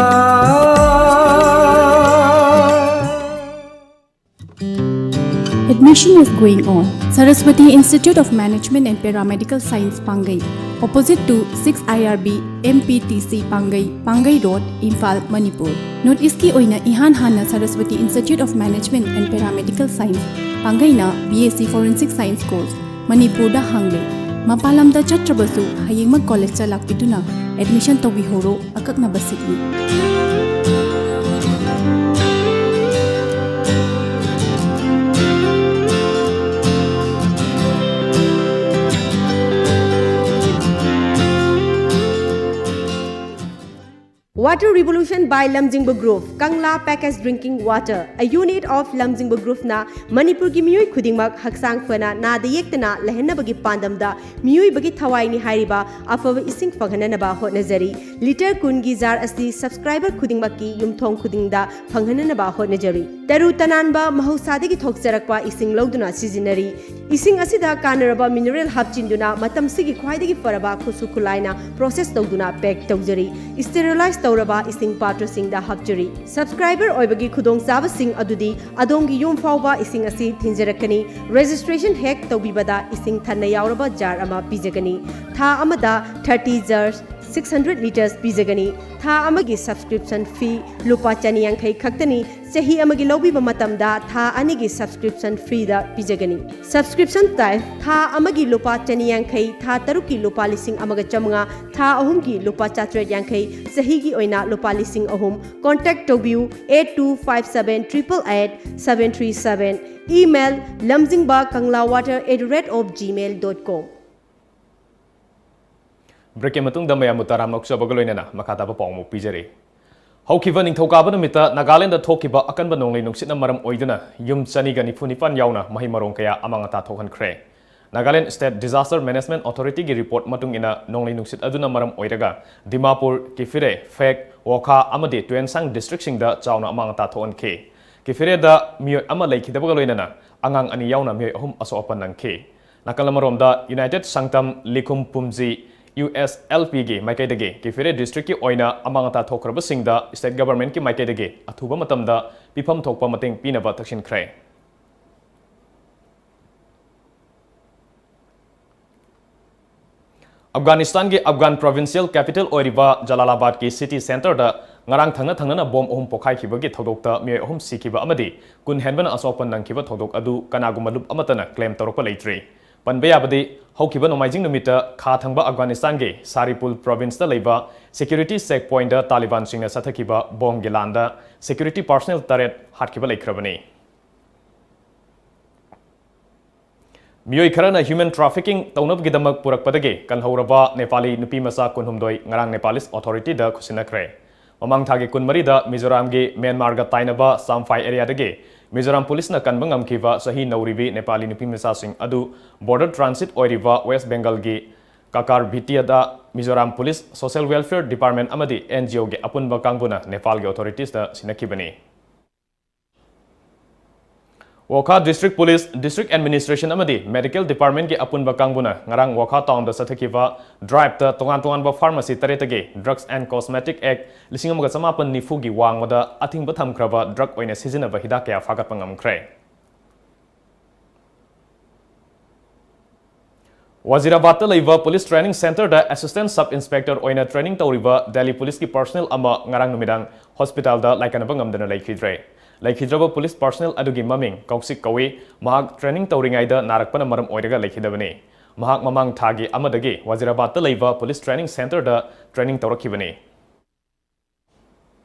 Admission is going on. Saraswati Institute of Management and Paramedical Science, Pangai, opposite to six I R B M P T C Pangai, Pangai Road, Imphal, Manipur. North East ꯀꯤ ꯑꯣꯏꯅ ꯏꯍꯥꯟ ꯍꯥꯟꯅ Saraswati Institute of Management and Paramedical Science, ꯄꯥꯡꯒꯩꯅ B S C Forensic Science course ꯃꯅꯤꯄꯨꯔꯗ ꯍꯥꯡꯂꯦ꯫ ꯃꯄꯥꯟ ꯂꯝꯗ ꯆꯠꯇ꯭ꯔꯕꯁꯨ ꯍꯌꯦꯡꯃꯛ ꯀꯣꯂꯦꯖꯇ ꯂꯥꯛꯄꯤꯗꯨꯅ admission ꯇꯧꯕꯤꯍꯧꯔꯣ꯫ ꯑꯀꯛꯅꯕ seat ꯅꯤ꯫ Water Revolution by Lamjingba Group, Kangla Packaged Drinking Water, a unit of Lamjingba Group ꯅ ꯃꯅꯤꯄꯨꯔꯒꯤ ꯃꯤꯑꯣꯏ ꯈꯨꯗꯤꯡꯃꯛ ꯍꯛꯆꯥꯡ ꯐꯅ ꯅꯥꯗ ꯌꯦꯛꯇꯅ ꯂꯩꯍꯟꯅꯕꯒꯤ ꯄꯥꯟꯗꯝꯗ ꯃꯤꯑꯣꯏꯕꯒꯤ ꯊꯋꯥꯏꯅꯤ ꯍꯥꯏꯔꯤꯕ ꯑꯐꯕ ꯏꯁꯤꯡ ꯐꯪꯍꯟꯅꯅꯕ ꯍꯣꯠꯅꯖꯔꯤ꯫ Liter ꯀꯨꯟꯒꯤ jar ꯑꯁꯤ subscriber ꯈꯨꯗꯤꯡꯃꯛꯀꯤ ꯌꯨꯝꯊꯣꯡ ꯈꯨꯗꯤꯡꯗ ꯐꯪꯍꯟꯅꯅꯕ ꯍꯣꯠꯅꯖꯔꯤ꯫ ꯇꯔꯨ ꯇꯅꯥꯟꯕ ꯃꯍꯧꯁꯥꯗꯒꯤ ꯊꯣꯛꯆꯔꯛꯄ ꯏꯁꯤꯡ ꯂꯧꯗꯨꯅ ꯁꯤꯖꯤꯟꯅꯔꯤ꯫ ꯏꯁꯤꯡ ꯑꯁꯤꯗ ꯀꯥꯟꯅꯔꯕ mineral ꯍꯥꯞꯆꯤꯟꯗꯨꯅ ꯃꯇꯝꯁꯤꯒꯤ ꯈ꯭ꯋꯥꯏꯗꯒꯤ ꯐꯔꯕ ꯈꯨꯠꯁꯨ ꯈꯨꯠꯂꯥꯏꯅ process ꯇꯧꯗꯨꯅ pack ꯇꯧꯖꯔꯤ꯫ Sterilize ꯇꯧꯔꯕ ꯏꯁꯤꯡ ꯄꯥꯇ꯭ꯔꯁꯤꯡꯗ ꯍꯥꯞꯆꯔꯤ꯫ Subscriber ꯑꯣꯏꯕꯒꯤ ꯈꯨꯗꯣꯡꯆꯥꯕꯁꯤꯡ ꯑꯗꯨꯗꯤ ꯑꯗꯣꯝꯒꯤ ꯌꯨꯝ ꯐꯥꯎꯕ ꯏꯁꯤꯡ ꯑꯁꯤ ꯊꯤꯟꯖꯔꯛꯀꯅꯤ꯫ Registration ꯍꯦꯛ ꯇꯧꯕꯤꯕꯗ ꯏꯁꯤꯡ ꯊꯟꯅ ꯌꯥꯎꯔꯕ jar ꯑꯃ ꯄꯤꯖꯒꯅꯤ꯫ ꯊꯥ ꯑꯃꯗ thirty jars, six hundred liters ꯄꯤꯖꯒꯅꯤ꯫ ꯊꯥ ꯑꯃꯒꯤ subscription fee ꯂꯨꯄꯥ ꯆꯅꯤ ꯌꯥꯡꯈꯩ ꯈꯛꯇꯅꯤ꯫ ꯆꯍꯤ ꯑꯃꯒꯤ ꯂꯧꯕꯤꯕ ꯃꯇꯝꯗ ꯊꯥ ꯑꯅꯤꯒꯤ subscription free ꯗ ꯄꯤꯖꯒꯅꯤ꯫ Subscription type: ꯊꯥ ꯑꯃꯒꯤ ꯂꯨꯄꯥ ꯆꯅꯤ ꯌꯥꯡꯈꯩ, ꯊꯥ ꯇꯔꯨꯛꯀꯤ ꯂꯨꯄꯥ ꯂꯤꯁꯤꯡ ꯑꯃꯒ ꯆꯥꯃꯉꯥ, ꯊꯥ ꯑꯍꯨꯝꯒꯤ ꯂꯨꯄꯥ ꯆꯥꯇ꯭ꯔꯦꯠ ꯌꯥꯡꯈꯩ, ꯆꯍꯤꯒꯤ ꯑꯣꯏꯅ ꯂꯨꯄꯥ ꯂꯤꯁꯤꯡ ꯑꯍꯨꯝ꯫ Contact ꯇꯧꯕꯤꯌꯨ eight two five seven triple eight seven three seven꯫ Email: lamjingba kangla water at the rate of gmail dot com꯫ Break ꯀꯤ ꯃꯇꯨꯡꯗ ꯃꯌꯥꯝꯕꯨ ꯇꯔꯥꯝꯅ ꯑꯣꯛꯆꯕꯒ ꯂꯣꯏꯅꯅ ꯃꯈꯥ ꯇꯥꯕ ꯄꯥꯎ ꯑꯃꯨꯛ ꯄꯤꯖꯔꯤ꯫ ꯍꯧꯈꯤꯕ ꯅꯤꯡꯊꯧꯀꯥꯕ ꯅꯨꯃꯤꯠꯇ ꯅꯥꯒꯥꯂꯦꯟꯗ ꯊꯣꯛꯈꯤꯕ ꯑꯀꯟꯕ ꯅꯣꯡꯂꯩ ꯅꯨꯡꯁꯤꯠꯅ ꯃꯔꯝ ꯑꯣꯏꯗꯨꯅ ꯌꯨꯝ ꯆꯅꯤꯒ ꯅꯤꯐꯨ ꯅꯤꯄꯥꯟ ꯌꯥꯎꯅ ꯃꯍꯩ ꯃꯔꯣꯡ ꯀꯌꯥ ꯑꯃꯥꯡ ꯑꯇꯥ ꯊꯣꯛꯍꯟꯈ꯭ꯔꯦ꯫ Nagaland State Disaster Management Authority ꯒꯤ report ꯃꯇꯨꯡ ꯏꯟꯅ, ꯅꯣꯡꯂꯩ ꯅꯨꯡꯁꯤꯠ ꯑꯗꯨꯅ ꯃꯔꯝ ꯑꯣꯏꯔꯒ ꯗꯤꯃꯥꯄꯨꯔ, ꯀꯤꯐꯤꯔꯦ, ꯐꯦꯛ, ꯋꯣꯈꯥ ꯑꯃꯗꯤ ꯇꯨꯌꯦꯟꯁꯥꯡ district ꯁꯤꯡꯗ ꯆꯥꯎꯅ ꯑꯃꯥꯡ ꯑꯇꯥ ꯊꯣꯛꯍꯟꯈꯤ꯫ ꯀꯤꯐꯤꯔꯦꯗ ꯃꯤꯑꯣꯏ ꯑꯃ ꯂꯩꯈꯤꯗꯕꯒ ꯂꯣꯏꯅꯅ ꯑꯉꯥꯡ ꯑꯅꯤ ꯌꯥꯎꯅ ꯃꯤꯑꯣꯏ ꯑꯍꯨꯝ ꯑꯁꯣꯛ ꯑꯄꯟ ꯅꯪꯈꯤ꯫ ꯅꯥꯀꯜ ꯑꯃꯔꯣꯝꯗ, ꯌꯨꯅꯥꯏꯇꯦꯗ ꯁꯪꯇꯝ ꯂꯤꯈꯨꯝ ꯄꯨꯝꯖꯤ ꯌꯨ ꯑꯦꯁ ꯑꯦꯜ ꯄꯤꯒꯤ ꯃꯥꯏꯀꯩꯗꯒꯤ ꯀꯤꯐꯤꯔꯦ ꯗꯤꯁꯇ꯭ꯔꯤꯛꯀꯤ ꯑꯣꯏꯅ ꯑꯃꯥꯡ ꯑꯇꯥ ꯊꯣꯛꯈ꯭ꯔꯕꯁꯤꯡꯗ ꯁ꯭ꯇꯦꯠ ꯒꯚꯔꯟꯃꯦꯟꯠꯀꯤ ꯃꯥꯏꯀꯩꯗꯒꯤ ꯑꯊꯨꯕ ꯃꯇꯝꯗ ꯄꯤꯐꯝ ꯊꯣꯛꯄ ꯃꯇꯦꯡ ꯄꯤꯅꯕ ꯇꯛꯁꯤꯟꯈ꯭ꯔꯦ꯫ ꯑꯐꯒꯥꯅꯤꯁꯇꯥꯟꯒꯤ ꯑꯐꯒꯥꯟ ꯄ꯭ꯔꯣꯚꯤꯟꯁꯤꯌꯦꯜ ꯀꯦꯄꯤꯇꯦꯜ ꯑꯣꯏꯔꯤꯕ ꯖꯂꯥꯂꯥꯕꯥꯗꯀꯤ ꯁꯤꯇꯤ ꯁꯦꯟꯇꯔꯗ ꯉꯔꯥꯡ ꯊꯪꯅ ꯊꯪꯅꯅ ꯕꯣꯝ ꯑꯍꯨꯝ ꯄꯣꯈꯥꯏꯈꯤꯕꯒꯤ ꯊꯧꯗꯣꯛꯇ ꯃꯤꯑꯣꯏ ꯑꯍꯨꯝ ꯁꯤꯈꯤꯕ ꯑꯃꯗꯤ ꯀꯨꯟ ꯍꯦꯟꯕꯅ ꯑꯁꯣꯛ ꯑꯄꯟ ꯅꯪꯈꯤꯕ ꯊꯧꯗꯣꯛ ꯑꯗꯨ ꯀꯅꯥꯒꯨꯝꯕ ꯂꯨꯞ ꯑꯃꯠꯇꯅ ꯀ꯭ꯂꯦꯝ ꯇꯧꯔꯛꯄ ꯂꯩꯇ꯭ꯔꯤ꯫ ꯄꯟꯕ ꯌꯥꯕꯗꯤ, ꯍꯧꯈꯤꯕ ꯅꯣꯡꯃꯥꯏꯖꯤꯡ ꯅꯨꯃꯤꯠꯇ ꯈꯥ ꯊꯪꯕ ꯑꯐꯒꯥꯅꯤꯁꯇꯥꯟꯒꯤ ꯁꯥꯔꯤꯄꯨꯜ ꯄ꯭ꯔꯣꯚꯤꯟꯁꯇ ꯂꯩꯕ ꯁꯦꯀ꯭ꯌꯨꯔꯤꯇꯤ ꯆꯦꯛ ꯄꯣꯏꯟꯠꯇ ꯇꯥꯂꯤꯕꯥꯟꯁꯤꯡꯅ ꯆꯠꯊꯈꯤꯕ ꯕꯣꯝꯒꯤ ꯂꯥꯟꯗ ꯁꯦꯀ꯭ꯌꯨꯔꯤꯇꯤ ꯄꯥꯔꯁꯣꯅꯦꯜ ꯇꯔꯦꯠ ꯍꯥꯠꯈꯤꯕ ꯂꯩꯈ꯭ꯔꯕꯅꯤ꯫ ꯃꯤꯑꯣꯏ ꯈꯔꯅ ꯍ꯭ꯌꯨꯃꯦꯟ ꯇ꯭ꯔꯥꯐꯤꯀꯤꯡ ꯇꯧꯅꯕꯒꯤꯗꯃꯛ ꯄꯨꯔꯛꯄꯗꯒꯤ ꯀꯜꯍꯧꯔꯕ ꯅꯦꯄꯥꯂꯤ ꯅꯨꯄꯤ ꯃꯆꯥ ꯀꯨꯟꯍꯨꯝꯗꯣꯏ ꯉꯔꯥꯡ ꯅꯦꯄꯥꯂꯤꯁ ꯑꯣꯊꯣꯔꯤꯇꯤꯗ ꯈꯨꯠꯁꯤꯟꯅꯈ꯭ꯔꯦ꯫ ꯃꯃꯥꯡ ꯊꯥꯒꯤ ꯀꯨꯟꯃꯔꯤꯗ ꯃꯤꯖꯣꯔꯥꯝꯒꯤ ꯃ꯭ꯌꯥꯟꯃꯥꯔꯒ ꯇꯥꯏꯅꯕ ꯆꯥꯝꯐꯥꯏ ꯑꯦꯔꯤꯌꯥꯗꯒꯤ ꯃꯤꯖꯣꯔꯥꯝ ꯄꯨꯂꯤꯁꯅ ꯀꯟꯕ ꯉꯝꯈꯤꯕ ꯆꯍꯤ ꯅꯧꯔꯤꯕꯤ ꯅꯦꯄꯥꯂꯤ ꯅꯨꯄꯤ ꯃꯆꯥꯁꯤꯡ ꯑꯗꯨ ꯕꯣꯔꯗꯔ ꯇ꯭ꯔꯥꯟꯁꯤꯠ ꯑꯣꯏꯔꯤꯕ ꯋꯦꯁ ꯕꯦꯡꯒꯜꯒꯤ ꯀꯥꯀꯥꯔ ꯚꯤꯇꯤꯌꯥꯗ Mizoram police, social welfare department ꯑꯃꯗꯤ ꯑꯦꯟ ꯖꯤ ꯑꯣꯒꯤ ꯑꯄꯨꯟꯕ ꯀꯥꯡꯕꯨꯅ ꯅꯦꯄꯥꯜꯒꯤ ꯑꯣꯊꯣꯔꯤꯇꯤꯁꯇ ꯁꯤꯟꯅꯈꯤꯕꯅꯤ꯫ Wokha district police, district administration ꯑꯃꯗꯤ ꯃꯦꯗꯤꯀꯦꯜ ꯗꯤꯄꯥꯔꯠꯃꯦꯟꯠꯀꯤ ꯑꯄꯨꯟꯕ ꯀꯥꯡꯕꯨꯅ ꯉꯔꯥꯡ ꯋꯣꯈꯥ ꯇꯥꯎꯟꯗ ꯆꯠꯊꯈꯤꯕ ꯗ꯭ꯔꯥꯏꯚꯇ ꯇꯣꯉꯥꯟ ꯇꯣꯉꯥꯟꯕ ꯐꯥꯔꯃꯥꯁꯤ ꯇꯔꯦꯠꯇꯒꯤ ꯗ꯭ꯔꯒꯁ ꯑꯦꯟ ꯀꯣꯁꯃꯦꯇꯤꯛ ꯑꯦꯛ ꯂꯤꯁꯤꯡ ꯑꯃꯒ ꯆꯃꯥꯄꯟ ꯅꯤꯐꯨꯒꯤ ꯋꯥꯡꯃꯗ ꯑꯊꯤꯡꯕ ꯊꯝꯈ꯭ꯔꯕ ꯗ꯭ꯔꯒ ꯑꯣꯏꯅ ꯁꯤꯖꯤꯟꯅꯕ ꯍꯤꯗꯥꯛ ꯀꯌꯥ ꯐꯥꯒꯠꯄ ꯉꯝꯈ꯭ꯔꯦ꯫ ꯋꯥꯖꯤꯔꯥꯕꯥꯗꯇ ꯂꯩꯕ ꯄꯨꯂꯤꯁ ꯇ꯭ꯔꯦꯅꯤꯡ ꯁꯦꯟꯇꯔꯗ ꯑꯦꯁꯤꯁꯇꯦꯟꯠ ꯁꯕ ꯏꯟꯁꯄꯦꯛꯇꯔ ꯑꯣꯏꯅ ꯇ꯭ꯔꯦꯅꯤꯡ ꯇꯧꯔꯤꯕ ꯗꯦꯜꯂꯤ ꯄꯨꯂꯤꯁꯀꯤ ꯄꯔꯁꯅꯦꯜ ꯑꯃ ꯉꯔꯥꯡ ꯅꯨꯃꯤꯗꯥꯡ ꯍꯣꯁꯄꯤꯇꯥꯜꯗ ꯂꯥꯏꯀꯠꯅꯕ ꯉꯝꯗꯅ ꯂꯩꯈꯤꯗ꯭ꯔꯦ꯫ ꯂꯩꯈꯤꯗ꯭ꯔꯕ ꯄꯨꯂꯤꯁ ꯄꯔꯁꯅꯦꯜ ꯑꯗꯨꯒꯤ ꯃꯃꯤꯡ ꯀꯧꯁꯤꯛ ꯀꯧꯏ꯫ ꯃꯍꯥꯛ ꯇ꯭ꯔꯦꯅꯤꯡ ꯇꯧꯔꯤꯉꯩꯗ ꯅꯥꯔꯛꯄꯅ ꯃꯔꯝ ꯑꯣꯏꯔꯒ ꯂꯩꯈꯤꯗꯕꯅꯤ꯫ ꯃꯍꯥꯛ ꯃꯃꯥꯡ ꯊꯥꯒꯤ ꯑꯃꯗꯒꯤ ꯋꯥꯖꯤꯔꯥꯕꯥꯗꯇ ꯂꯩꯕ ꯄꯨꯂꯤꯁ ꯇ꯭ꯔꯦꯅꯤꯡ ꯁꯦꯟꯇꯔꯗ ꯇ꯭ꯔꯦꯅꯤꯡ ꯇꯧꯔꯛꯈꯤꯕꯅꯤ꯫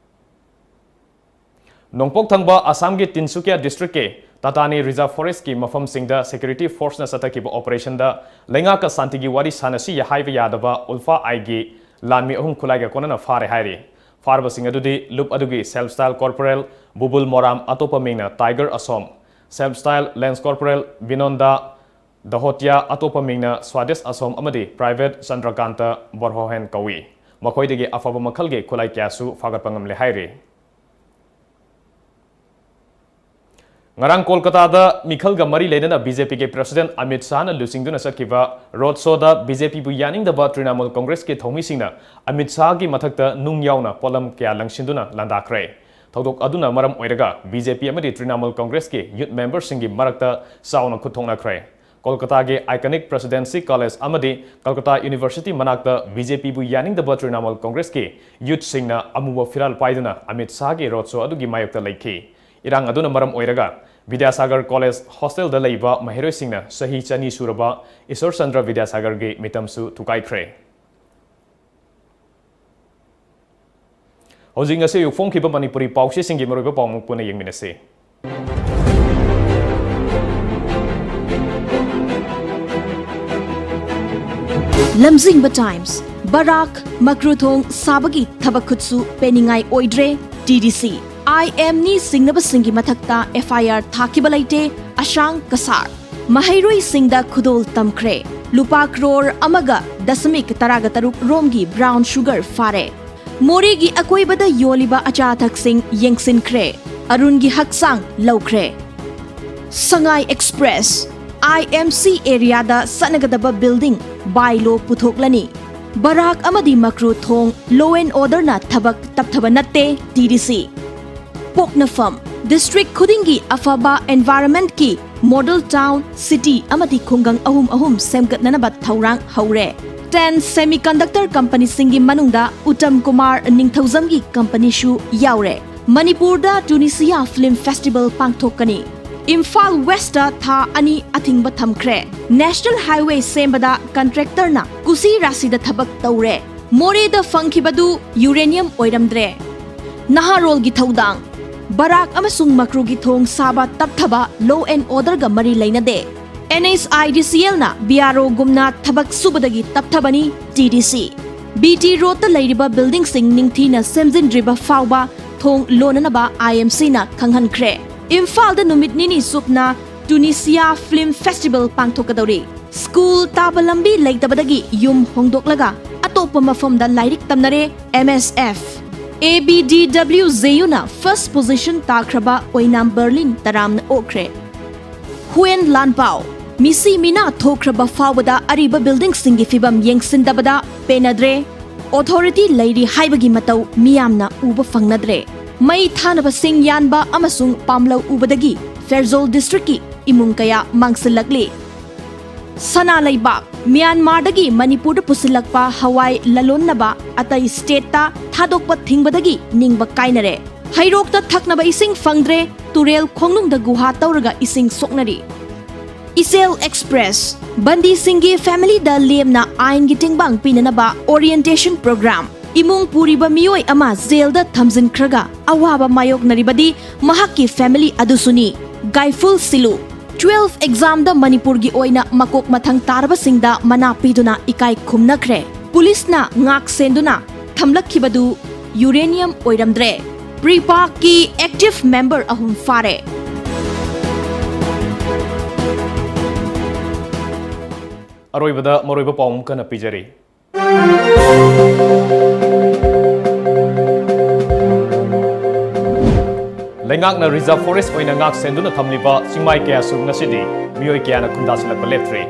ꯅꯣꯡꯄꯣꯛ ꯊꯪꯕ ꯑꯁꯥꯝꯒꯤ ꯇꯤꯟꯁꯨꯀꯤꯌꯥ ꯗꯤꯁꯇ꯭ꯔꯤꯛꯀꯤ ꯇꯥꯇꯥꯅꯤ ꯔꯤꯖꯥꯔꯚ ꯐꯣꯔꯦꯁ꯭ꯠꯀꯤ ꯃꯐꯝꯁꯤꯡꯗ ꯁꯦꯀ꯭ꯌꯨꯔꯤꯇꯤ ꯐꯣꯔꯁꯅ ꯆꯠꯊꯈꯤꯕ ꯑꯣꯄꯔꯦꯁꯟꯗ ꯂꯩꯉꯥꯛꯀ ꯁꯥꯟꯇꯤꯒꯤ ꯋꯥꯔꯤ ꯁꯥꯟꯅꯁꯤ ꯍꯥꯏꯕ ꯌꯥꯗꯕ ꯎꯜꯐꯥ ꯑꯥꯏꯒꯤ ꯂꯥꯟꯃꯤ ꯑꯍꯨꯝ ꯈꯨꯠꯂꯥꯏꯒ ꯀꯣꯟꯅꯅ ꯐꯥꯔꯦ ꯍꯥꯏꯔꯤ꯫ ꯐꯥꯔꯕꯁꯤꯡ ꯑꯗꯨꯗꯤ ꯂꯨꯞ ꯑꯗꯨꯒꯤ ꯁꯦꯜꯐ ꯁ꯭ꯇꯥꯏꯜ ꯀꯣꯔꯄꯣꯔꯦꯜ ꯕꯨꯕꯨꯜ ꯃꯣꯔꯥꯝ, ꯑꯇꯣꯞꯄ ꯃꯤꯡꯅ ꯇꯥꯏꯒꯔ ꯑꯁꯣꯝ, ꯁꯦꯜꯐ ꯁ꯭ꯇꯥꯏꯜ ꯂꯦꯟꯁ ꯀꯣꯔꯄꯣꯔꯦꯜ ꯕꯤꯅꯣꯟꯗ ꯗꯍꯣꯇꯤꯌꯥ, ꯑꯇꯣꯞꯄ ꯃꯤꯡꯅ ꯁ꯭ꯋꯥꯗꯦꯁ ꯑꯁꯣꯝ ꯑꯃꯗꯤ ꯄ꯭ꯔꯥꯏꯚꯦꯠ ꯆꯟꯗ꯭ꯔꯀꯥꯟꯇ ꯕꯣꯔꯍꯣꯍꯦꯟ ꯀꯧꯏ꯫ ꯃꯈꯣꯏꯗꯒꯤ ꯑꯐꯕ ꯃꯈꯜꯒꯤ ꯈꯨꯠꯂꯥꯏ ꯀꯌꯥꯁꯨ ꯐꯥꯒꯠꯄ ꯉꯝꯂꯦ ꯍꯥꯏꯔꯤ꯫ ꯉꯔꯥꯡ ꯀꯣꯜꯀꯇꯥꯗ ꯃꯤꯈꯜꯒ ꯃꯔꯤ ꯂꯩꯅꯅ ꯕꯤ ꯖꯦ ꯄꯤꯒꯤ ꯄ꯭ꯔꯁꯤꯗꯦꯟꯠ ꯑꯃꯤꯠ ꯁꯥꯍꯅ ꯂꯨꯆꯤꯡꯗꯨꯅ ꯆꯠꯈꯤꯕ ꯔꯣꯗ ꯁꯣꯗ ꯕꯤ ꯖꯦ ꯄꯤꯕꯨ ꯌꯥꯅꯤꯡꯗꯕ ꯇ꯭ꯔꯤꯅꯥꯃꯨꯜ ꯀꯣꯡꯒ꯭ꯔꯦꯁꯀꯤ ꯊꯧꯃꯤꯁꯤꯡꯅ ꯑꯃꯤꯠ ꯁꯥꯍꯒꯤ ꯃꯊꯛꯇ ꯅꯨꯡ ꯌꯥꯎꯅ ꯄꯣꯠꯂꯝ ꯀꯌꯥ ꯂꯪꯁꯤꯟꯗꯨꯅ ꯂꯥꯟꯗꯥꯈ꯭ꯔꯦ꯫ ꯊꯧꯗꯣꯛ ꯑꯗꯨꯅ ꯃꯔꯝ ꯑꯣꯏꯔꯒ ꯕꯤ ꯖꯦ ꯄꯤ ꯑꯃꯗꯤ ꯇ꯭ꯔꯤꯅꯥꯃꯨꯜ ꯀꯣꯡꯒ꯭ꯔꯦꯁꯀꯤ ꯌꯨꯊ ꯃꯦꯝꯕꯔꯁꯤꯡꯒꯤ ꯃꯔꯛꯇ ꯆꯥꯎꯅ ꯈꯨꯠ ꯊꯣꯛꯅꯈ꯭ꯔꯦ꯫ ꯀꯣꯜꯀꯇꯥꯒꯤ ꯑꯥꯏꯀꯅꯤꯛ ꯄ꯭ꯔꯦꯁꯤꯗꯦꯟꯁꯤ ꯀꯣꯂꯦꯖ ꯑꯃꯗꯤ ꯀꯜꯀꯇꯥ ꯌꯨꯅꯤꯚꯔꯁꯤꯇꯤ ꯃꯅꯥꯛꯇ ꯕꯤ ꯖꯦ ꯄꯤꯕꯨ ꯌꯥꯅꯤꯡꯗꯕ ꯇ꯭ꯔꯤꯅꯥꯃꯨꯜ ꯀꯣꯡꯒ꯭ꯔꯦꯁꯀꯤ ꯌꯨꯊꯁꯤꯡꯅ ꯑꯃꯨꯕ ꯐꯤꯔꯥꯜ ꯄꯥꯏꯗꯨꯅ ꯑꯃꯤꯠ ꯁꯥꯍꯒꯤ ꯔꯣꯗ ꯁꯣ ꯑꯗꯨꯒꯤ ꯃꯥꯌꯣꯛꯇ ꯂꯩꯈꯤ꯫ ꯏꯔꯥꯡ ꯑꯗꯨꯅ ꯃꯔꯝ ꯑꯣꯏꯔꯒ ꯕꯤꯗ꯭ꯌꯥꯁꯥꯒꯔ ꯀꯣꯂꯦꯖ ꯍꯣꯁꯇꯦꯜꯗ ꯂꯩꯕ ꯃꯍꯩꯔꯣꯏꯁꯤꯡꯅ ꯆꯍꯤ ꯆꯅꯤ ꯁꯨꯔꯕ ꯏꯁꯣꯔ ꯆꯟꯗ꯭ꯔ ꯕꯤꯗ꯭ꯌꯥꯁꯥꯒꯔꯒꯤ ꯃꯤꯇꯝꯁꯨ ꯊꯨꯒꯥꯏꯈ꯭ꯔꯦ꯫ ꯍꯧꯖꯤꯛ ꯉꯁꯤ ꯑꯌꯨꯛ ꯐꯣꯡꯈꯤꯕ ꯃꯅꯤꯄꯨꯔꯤ ꯄꯥꯎꯆꯦꯁꯤꯡꯒꯤ ꯃꯔꯨꯑꯣꯏꯕ ꯄꯥꯎꯃꯨꯛ ꯄꯨꯟꯅ ꯌꯦꯡꯃꯤꯟꯅꯁꯤ꯫ ꯂꯝꯖꯤꯡꯕ ꯇꯥꯏꯝꯁ, ꯕꯔꯥꯛ ꯃꯀ꯭ꯔꯨꯊꯣꯡ ꯁꯥꯕꯒꯤ ꯊꯕꯛ ꯈꯨꯠꯁꯨ ꯄꯦꯟꯅꯤꯡꯉꯥꯏ ꯑꯣꯏꯗ꯭ꯔꯦ, ꯇꯤ ꯗꯤ ꯁꯤ꯫ ꯑꯥꯏ ꯑꯦꯝ ꯅꯤ ꯁꯤꯡꯅꯕꯁꯤꯡꯒꯤ ꯃꯊꯛꯇ ꯑꯦꯐ ꯑꯥꯏ ꯑꯥꯔ ꯊꯥꯈꯤꯕ ꯂꯩꯇꯦ, ꯑꯁꯥꯡ ꯀꯁꯥꯔ꯫ ꯃꯍꯩꯔꯣꯏꯁꯤꯡꯗ ꯈꯨꯗꯣꯜ ꯇꯝꯈ꯭ꯔꯦ꯫ ꯂꯨꯄꯥ ꯀ꯭ꯔꯣꯔ ꯑꯃꯒ ꯗꯁꯃꯤꯛ ꯇꯔꯥꯒ ꯇꯔꯨꯛ ꯔꯣꯝꯒꯤ ꯕ꯭ꯔꯥꯎꯟ ꯁꯨꯒꯔ ꯐꯥꯔꯦ꯫ ꯃꯣꯔꯦꯒꯤ ꯑꯀꯣꯏꯕꯗ ꯌꯣꯜꯂꯤꯕ ꯑꯆꯥ ꯑꯊꯛꯁꯤꯡ ꯌꯦꯡꯁꯤꯟꯈ꯭ꯔꯦ꯫ ꯑꯔꯨꯟꯒꯤ ꯍꯛꯆꯥꯡ ꯂꯧꯈ꯭ꯔꯦ꯫ ꯁꯉꯥꯏ ꯑꯦꯛꯁꯄ꯭ꯔꯦꯁ, ꯑꯥꯏ ꯑꯦꯝ ꯁꯤ ꯑꯦꯔꯤꯌꯥꯗ ꯆꯠꯅꯒꯗꯕ ꯕꯤꯜꯗꯤꯡ ꯕꯥꯏꯂꯣ ꯄꯨꯊꯣꯛꯂꯅꯤ꯫ ꯕꯔꯥꯛ ꯑꯃꯗꯤ ꯃꯀ꯭ꯔꯨ ꯊꯣꯡ ꯂꯣ ꯑꯦꯟ ꯑꯣꯔꯗꯔꯅ ꯊꯕꯛ ꯇꯞꯊꯕ ꯅꯠꯇꯦ, ꯇꯤ ꯗꯤ ꯁꯤ꯫ ꯄꯣꯛꯅꯐꯝ, ꯗꯤꯁꯇ꯭ꯔꯤꯛ ꯈꯨꯗꯤꯡꯒꯤ ꯑꯐꯕ ꯑꯦꯟꯚꯥꯏꯔꯟꯃꯦꯟꯠꯀꯤ ꯃꯣꯗꯦꯜ ꯇꯥꯎꯟ, ꯁꯤꯇꯤ ꯑꯃꯗꯤ ꯈꯨꯡꯒꯪ ꯑꯍꯨꯝ ꯑꯍꯨꯝ ꯁꯦꯝꯒꯠꯅꯅꯕ ꯊꯧꯔꯥꯡ ꯍꯧꯔꯦ꯫ ꯇꯦꯟ ꯁꯦꯃꯤꯀꯟꯗꯛꯇꯔ ꯀꯝꯄꯅꯤꯁꯤꯡꯒꯤ ꯃꯅꯨꯡꯗ ꯎꯇꯝ ꯀꯨꯃꯥꯔ ꯅꯤꯡꯊꯧꯖꯝꯒꯤ ꯀꯝꯄꯅꯤꯁꯨ ꯌꯥꯎꯔꯦ꯫ ꯃꯅꯤꯄꯨꯔꯗ ꯇꯨꯅꯤꯁꯤꯌꯥ ꯐꯤꯜꯝ ꯐꯦꯁꯇꯤꯚꯦꯜ ꯄꯥꯡꯊꯣꯛꯀꯅꯤ꯫ ꯏꯝꯐꯥꯜ ꯋꯦꯁꯇ ꯊꯥ ꯑꯅꯤ ꯑꯊꯤꯡꯕ ꯊꯝꯈ꯭ꯔꯦ꯫ ꯅꯦꯁꯅꯦꯜ ꯍꯥꯏꯋꯦ ꯁꯦꯝꯕꯗ ꯀꯟꯇ꯭ꯔꯦꯛꯇꯔꯅ ꯀꯨꯁꯤ ꯔꯥꯁꯤꯗ ꯊꯕꯛ ꯇꯧꯔꯦ꯫ ꯃꯣꯔꯦꯗ ꯐꯪꯈꯤꯕꯗꯨ ꯌꯨꯔꯦꯅꯤꯌꯝ ꯑꯣꯏꯔꯝꯗ꯭ꯔꯦ꯫ ꯅꯍꯥꯔꯣꯜꯒꯤ ꯊꯧꯗꯥꯡ, ꯕꯔꯥꯛ ꯑꯃꯁꯨꯡ ꯃꯀ꯭ꯔꯨꯒꯤ ꯊꯣꯡ ꯁꯥꯕ ꯇꯞꯊꯕ ꯂꯣ ꯑꯦꯟ ꯑꯣꯔꯗꯔꯒ ꯃꯔꯤ ꯂꯩꯅꯗꯦ꯫ ꯑꯦꯟ ꯑꯩꯆ ꯑꯥꯏ ꯗꯤ ꯁꯤ ꯑꯦꯜꯅ ꯕꯤ ꯑꯥꯔ ꯑꯣꯒꯨꯝꯅ ꯊꯕꯛ ꯁꯨꯕꯗꯒꯤ ꯇꯞꯊꯕꯅꯤ, ꯇꯤ ꯗꯤ ꯁꯤ꯫ ꯕꯤ ꯇꯤ ꯔꯣꯗꯇ ꯂꯩꯔꯤꯕ ꯕꯤꯜꯗꯤꯡꯁꯤꯡ ꯅꯤꯡꯊꯤꯅ ꯁꯦꯝꯖꯤꯟꯗ꯭ꯔꯤꯕ ꯐꯥꯎꯕ ꯊꯣꯡ ꯂꯣꯟꯅꯅꯕ ꯑꯥꯏ ꯑꯦꯝ ꯁꯤꯅ ꯈꯪꯍꯟꯈ꯭ꯔꯦ꯫ ꯏꯝꯐꯥꯜꯗ ꯅꯨꯃꯤꯠ ꯅꯤꯅꯤ ꯆꯨꯞꯅ ꯇꯨꯅꯤꯁꯤꯌꯥ ꯐꯤꯜꯝ ꯐꯦꯁꯇꯤꯚꯦꯜ ꯄꯥꯡꯊꯣꯛꯀꯗꯧꯔꯤ꯫ ꯁ꯭ꯀꯨꯜ ꯇꯥꯕ ꯂꯝꯕꯤ ꯂꯩꯇꯕꯗꯒꯤ ꯌꯨꯝ ꯍꯣꯡꯗꯣꯛꯂꯒ ꯑꯇꯣꯞꯄ ꯃꯐꯝꯗ ꯂꯥꯏꯔꯤꯛ ꯇꯝꯅꯔꯦ, M S F. A B D W J ꯌꯨꯅ first position ꯇꯥꯈ꯭ꯔꯕ ꯑꯣꯏꯅꯥꯝ ꯕꯔꯂꯤꯟ ꯇꯔꯥꯝꯅ ꯑꯣꯛꯈ꯭ꯔꯦ꯫ ꯍꯨꯌꯦꯟ ꯂꯥꯟꯄꯥꯎ, ꯃꯤꯁꯤ ꯃꯤꯅꯥ ꯊꯣꯛꯈ꯭ꯔꯕ ꯐꯥꯎꯕꯗ ꯑꯔꯤꯕ buildingꯁꯤꯡꯒꯤ ꯐꯤꯕꯝ ꯌꯦꯡꯁꯤꯟꯗꯕꯗ ꯄꯦꯟꯅꯗ꯭ꯔꯦ꯫ Authority ꯂꯩꯔꯤ ꯍꯥꯏꯕꯒꯤ ꯃꯇꯧ ꯃꯤꯌꯥꯝꯅ ꯎꯕ ꯐꯪꯅꯗ꯭ꯔꯦ꯫ ꯃꯩ ꯊꯥꯅꯕ ꯁꯤꯡ ꯌꯥꯟꯕ ꯑꯃꯁꯨꯡ ꯄꯥꯝꯂꯧ ꯎꯕꯗꯒꯤ ꯐꯦꯔꯖꯣꯜ districtꯀꯤ ꯏꯃꯨꯡ ꯀꯌꯥ ꯃꯥꯡꯁꯤꯜꯂꯛꯂꯤ꯫ ꯁꯅꯥ ꯂꯩꯕꯥꯛ, ꯃ꯭ꯌꯥꯟꯃꯥꯔꯗꯒꯤ ꯃꯅꯤꯄꯨꯔꯗ ꯄꯨꯁꯤꯜꯂꯛꯄ ꯍꯋꯥꯏ ꯂꯂꯣꯟꯅꯕ ꯑꯇꯩ stateꯇ ꯊꯥꯗꯣꯛꯄ ꯊꯤꯡꯕꯗꯒꯤ ꯅꯤꯡꯕ ꯀꯥꯏꯅꯔꯦ꯫ ꯍꯩꯔꯣꯛꯇ ꯊꯛꯅꯕ ꯏꯁꯤꯡ ꯐꯪꯗ꯭ꯔꯦ, ꯇꯨꯔꯦꯜ ꯈꯣꯡꯅꯨꯡꯗ ꯒꯨꯍꯥ ꯇꯧꯔꯒ ꯏꯁꯤꯡ ꯁꯣꯛꯅꯔꯤ꯫ ꯏꯆꯦꯜ Express, ꯕꯟꯗꯤꯁꯤꯡꯒꯤ familyꯗ ꯂꯦꯝꯅ ꯑꯥꯏꯟꯒꯤ ꯇꯦꯡꯕꯥꯡ ꯄꯤꯅꯅꯕ orientation program꯫ ꯏꯃꯨꯡ ꯄꯨꯔꯤꯕ ꯃꯤꯑꯣꯏ ꯑꯃ ꯖꯦꯜꯗ ꯊꯝꯖꯤꯟꯈ꯭ꯔꯒ ꯑꯋꯥꯕ ꯃꯥꯌꯣꯛꯅꯔꯤꯕꯗꯤ ꯃꯍꯥꯛꯀꯤ family ꯑꯗꯨꯁꯨꯅꯤ꯫ ꯒꯥꯏꯐꯨꯜ ꯁꯤꯂꯨ꯫ Twelve examꯗ ꯃꯅꯤꯄꯨꯔꯒꯤ ꯑꯣꯏꯅ ꯃꯀꯣꯛ ꯃꯊꯪ ꯇꯥꯔꯕꯁꯤꯡꯗ ꯃꯅꯥ ꯄꯤꯗꯨꯅ ꯏꯀꯥꯏ ꯈꯨꯝꯅꯈ꯭ꯔꯦ꯫ ꯄꯨꯂꯤꯁꯅ ꯉꯥꯛ ꯁꯦꯟꯗꯨꯅ ꯊꯝꯂꯛꯈꯤꯕꯗꯨ uranium ꯑꯣꯏꯔꯝꯗ꯭ꯔꯦ꯫ ꯄ꯭ꯔꯤꯄꯥꯛꯀꯤ active member ꯑꯍꯨꯝ ꯐꯥꯔꯦ꯫ ꯑꯔꯣꯏꯕꯗ ꯃꯔꯨꯑꯣꯏꯕ ꯄꯥꯎ ꯑꯃꯨꯛ ꯍꯟꯅ ꯄꯤꯖꯔꯤ꯫ ꯂꯩꯉꯥꯛꯅ reserve forest ꯑꯣꯏꯅ ꯉꯥꯛ ꯁꯦꯟꯗꯨꯅ ꯊꯝꯂꯤꯕ ꯆꯤꯡꯃꯥꯏ ꯀꯌꯥꯁꯨ ꯉꯁꯤꯗꯤ ꯃꯤꯑꯣꯏ ꯀꯌꯥꯅ ꯈꯨꯟꯗꯥꯁꯤꯜꯂꯛꯄ ꯂꯦꯞꯇ꯭ꯔꯤ꯫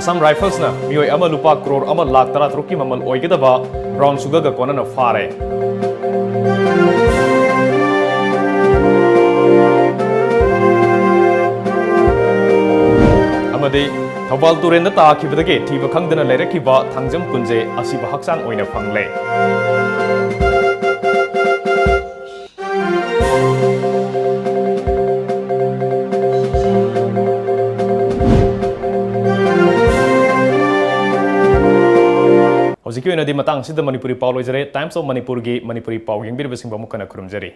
Assam Riflesꯅ ꯃꯤꯑꯣꯏ ꯑꯃ ꯂꯨꯄꯥ ꯀ꯭ꯔꯣꯔ ꯑꯃ ꯂꯥꯈ ꯇꯔꯥꯇꯔꯨꯛꯀꯤ ꯃꯃꯜ ꯑꯣꯏꯒꯗꯕ brown sugarꯒ ꯀꯣꯟꯅꯅ ꯐꯥꯔꯦ꯫ ꯑꯃꯗꯤ ꯊꯧꯕꯥꯜ ꯇꯨꯔꯦꯟꯗ ꯇꯥꯈꯤꯕꯗꯒꯤ ꯊꯤꯕ ꯈꯪꯗꯅ ꯂꯩꯔꯛꯈꯤꯕ ꯊꯥꯡꯖꯝ ꯀꯨꯟꯖꯦ ꯑꯁꯤꯕ ꯍꯛꯆꯥꯡ ꯑꯣꯏꯅ ꯐꯪꯂꯦ꯫ ꯍꯧꯖꯤꯛꯀꯤ ꯑꯣꯏꯅꯗꯤ ꯃꯇꯥꯡ ꯑꯁꯤꯗ ꯃꯅꯤꯄꯨꯔꯤ ꯄꯥꯎ ꯂꯣꯏꯖꯔꯦ꯫ Times of ꯃꯅꯤꯄꯨꯔꯒꯤ ꯃꯅꯤꯄꯨꯔꯤ ꯄꯥꯎ ꯌꯦꯡꯕꯤꯔꯤꯕꯁꯤꯡꯕꯨ ꯑꯃꯨꯛ ꯍꯟꯅ ꯈꯨꯔꯨꯝꯖꯔꯤ꯫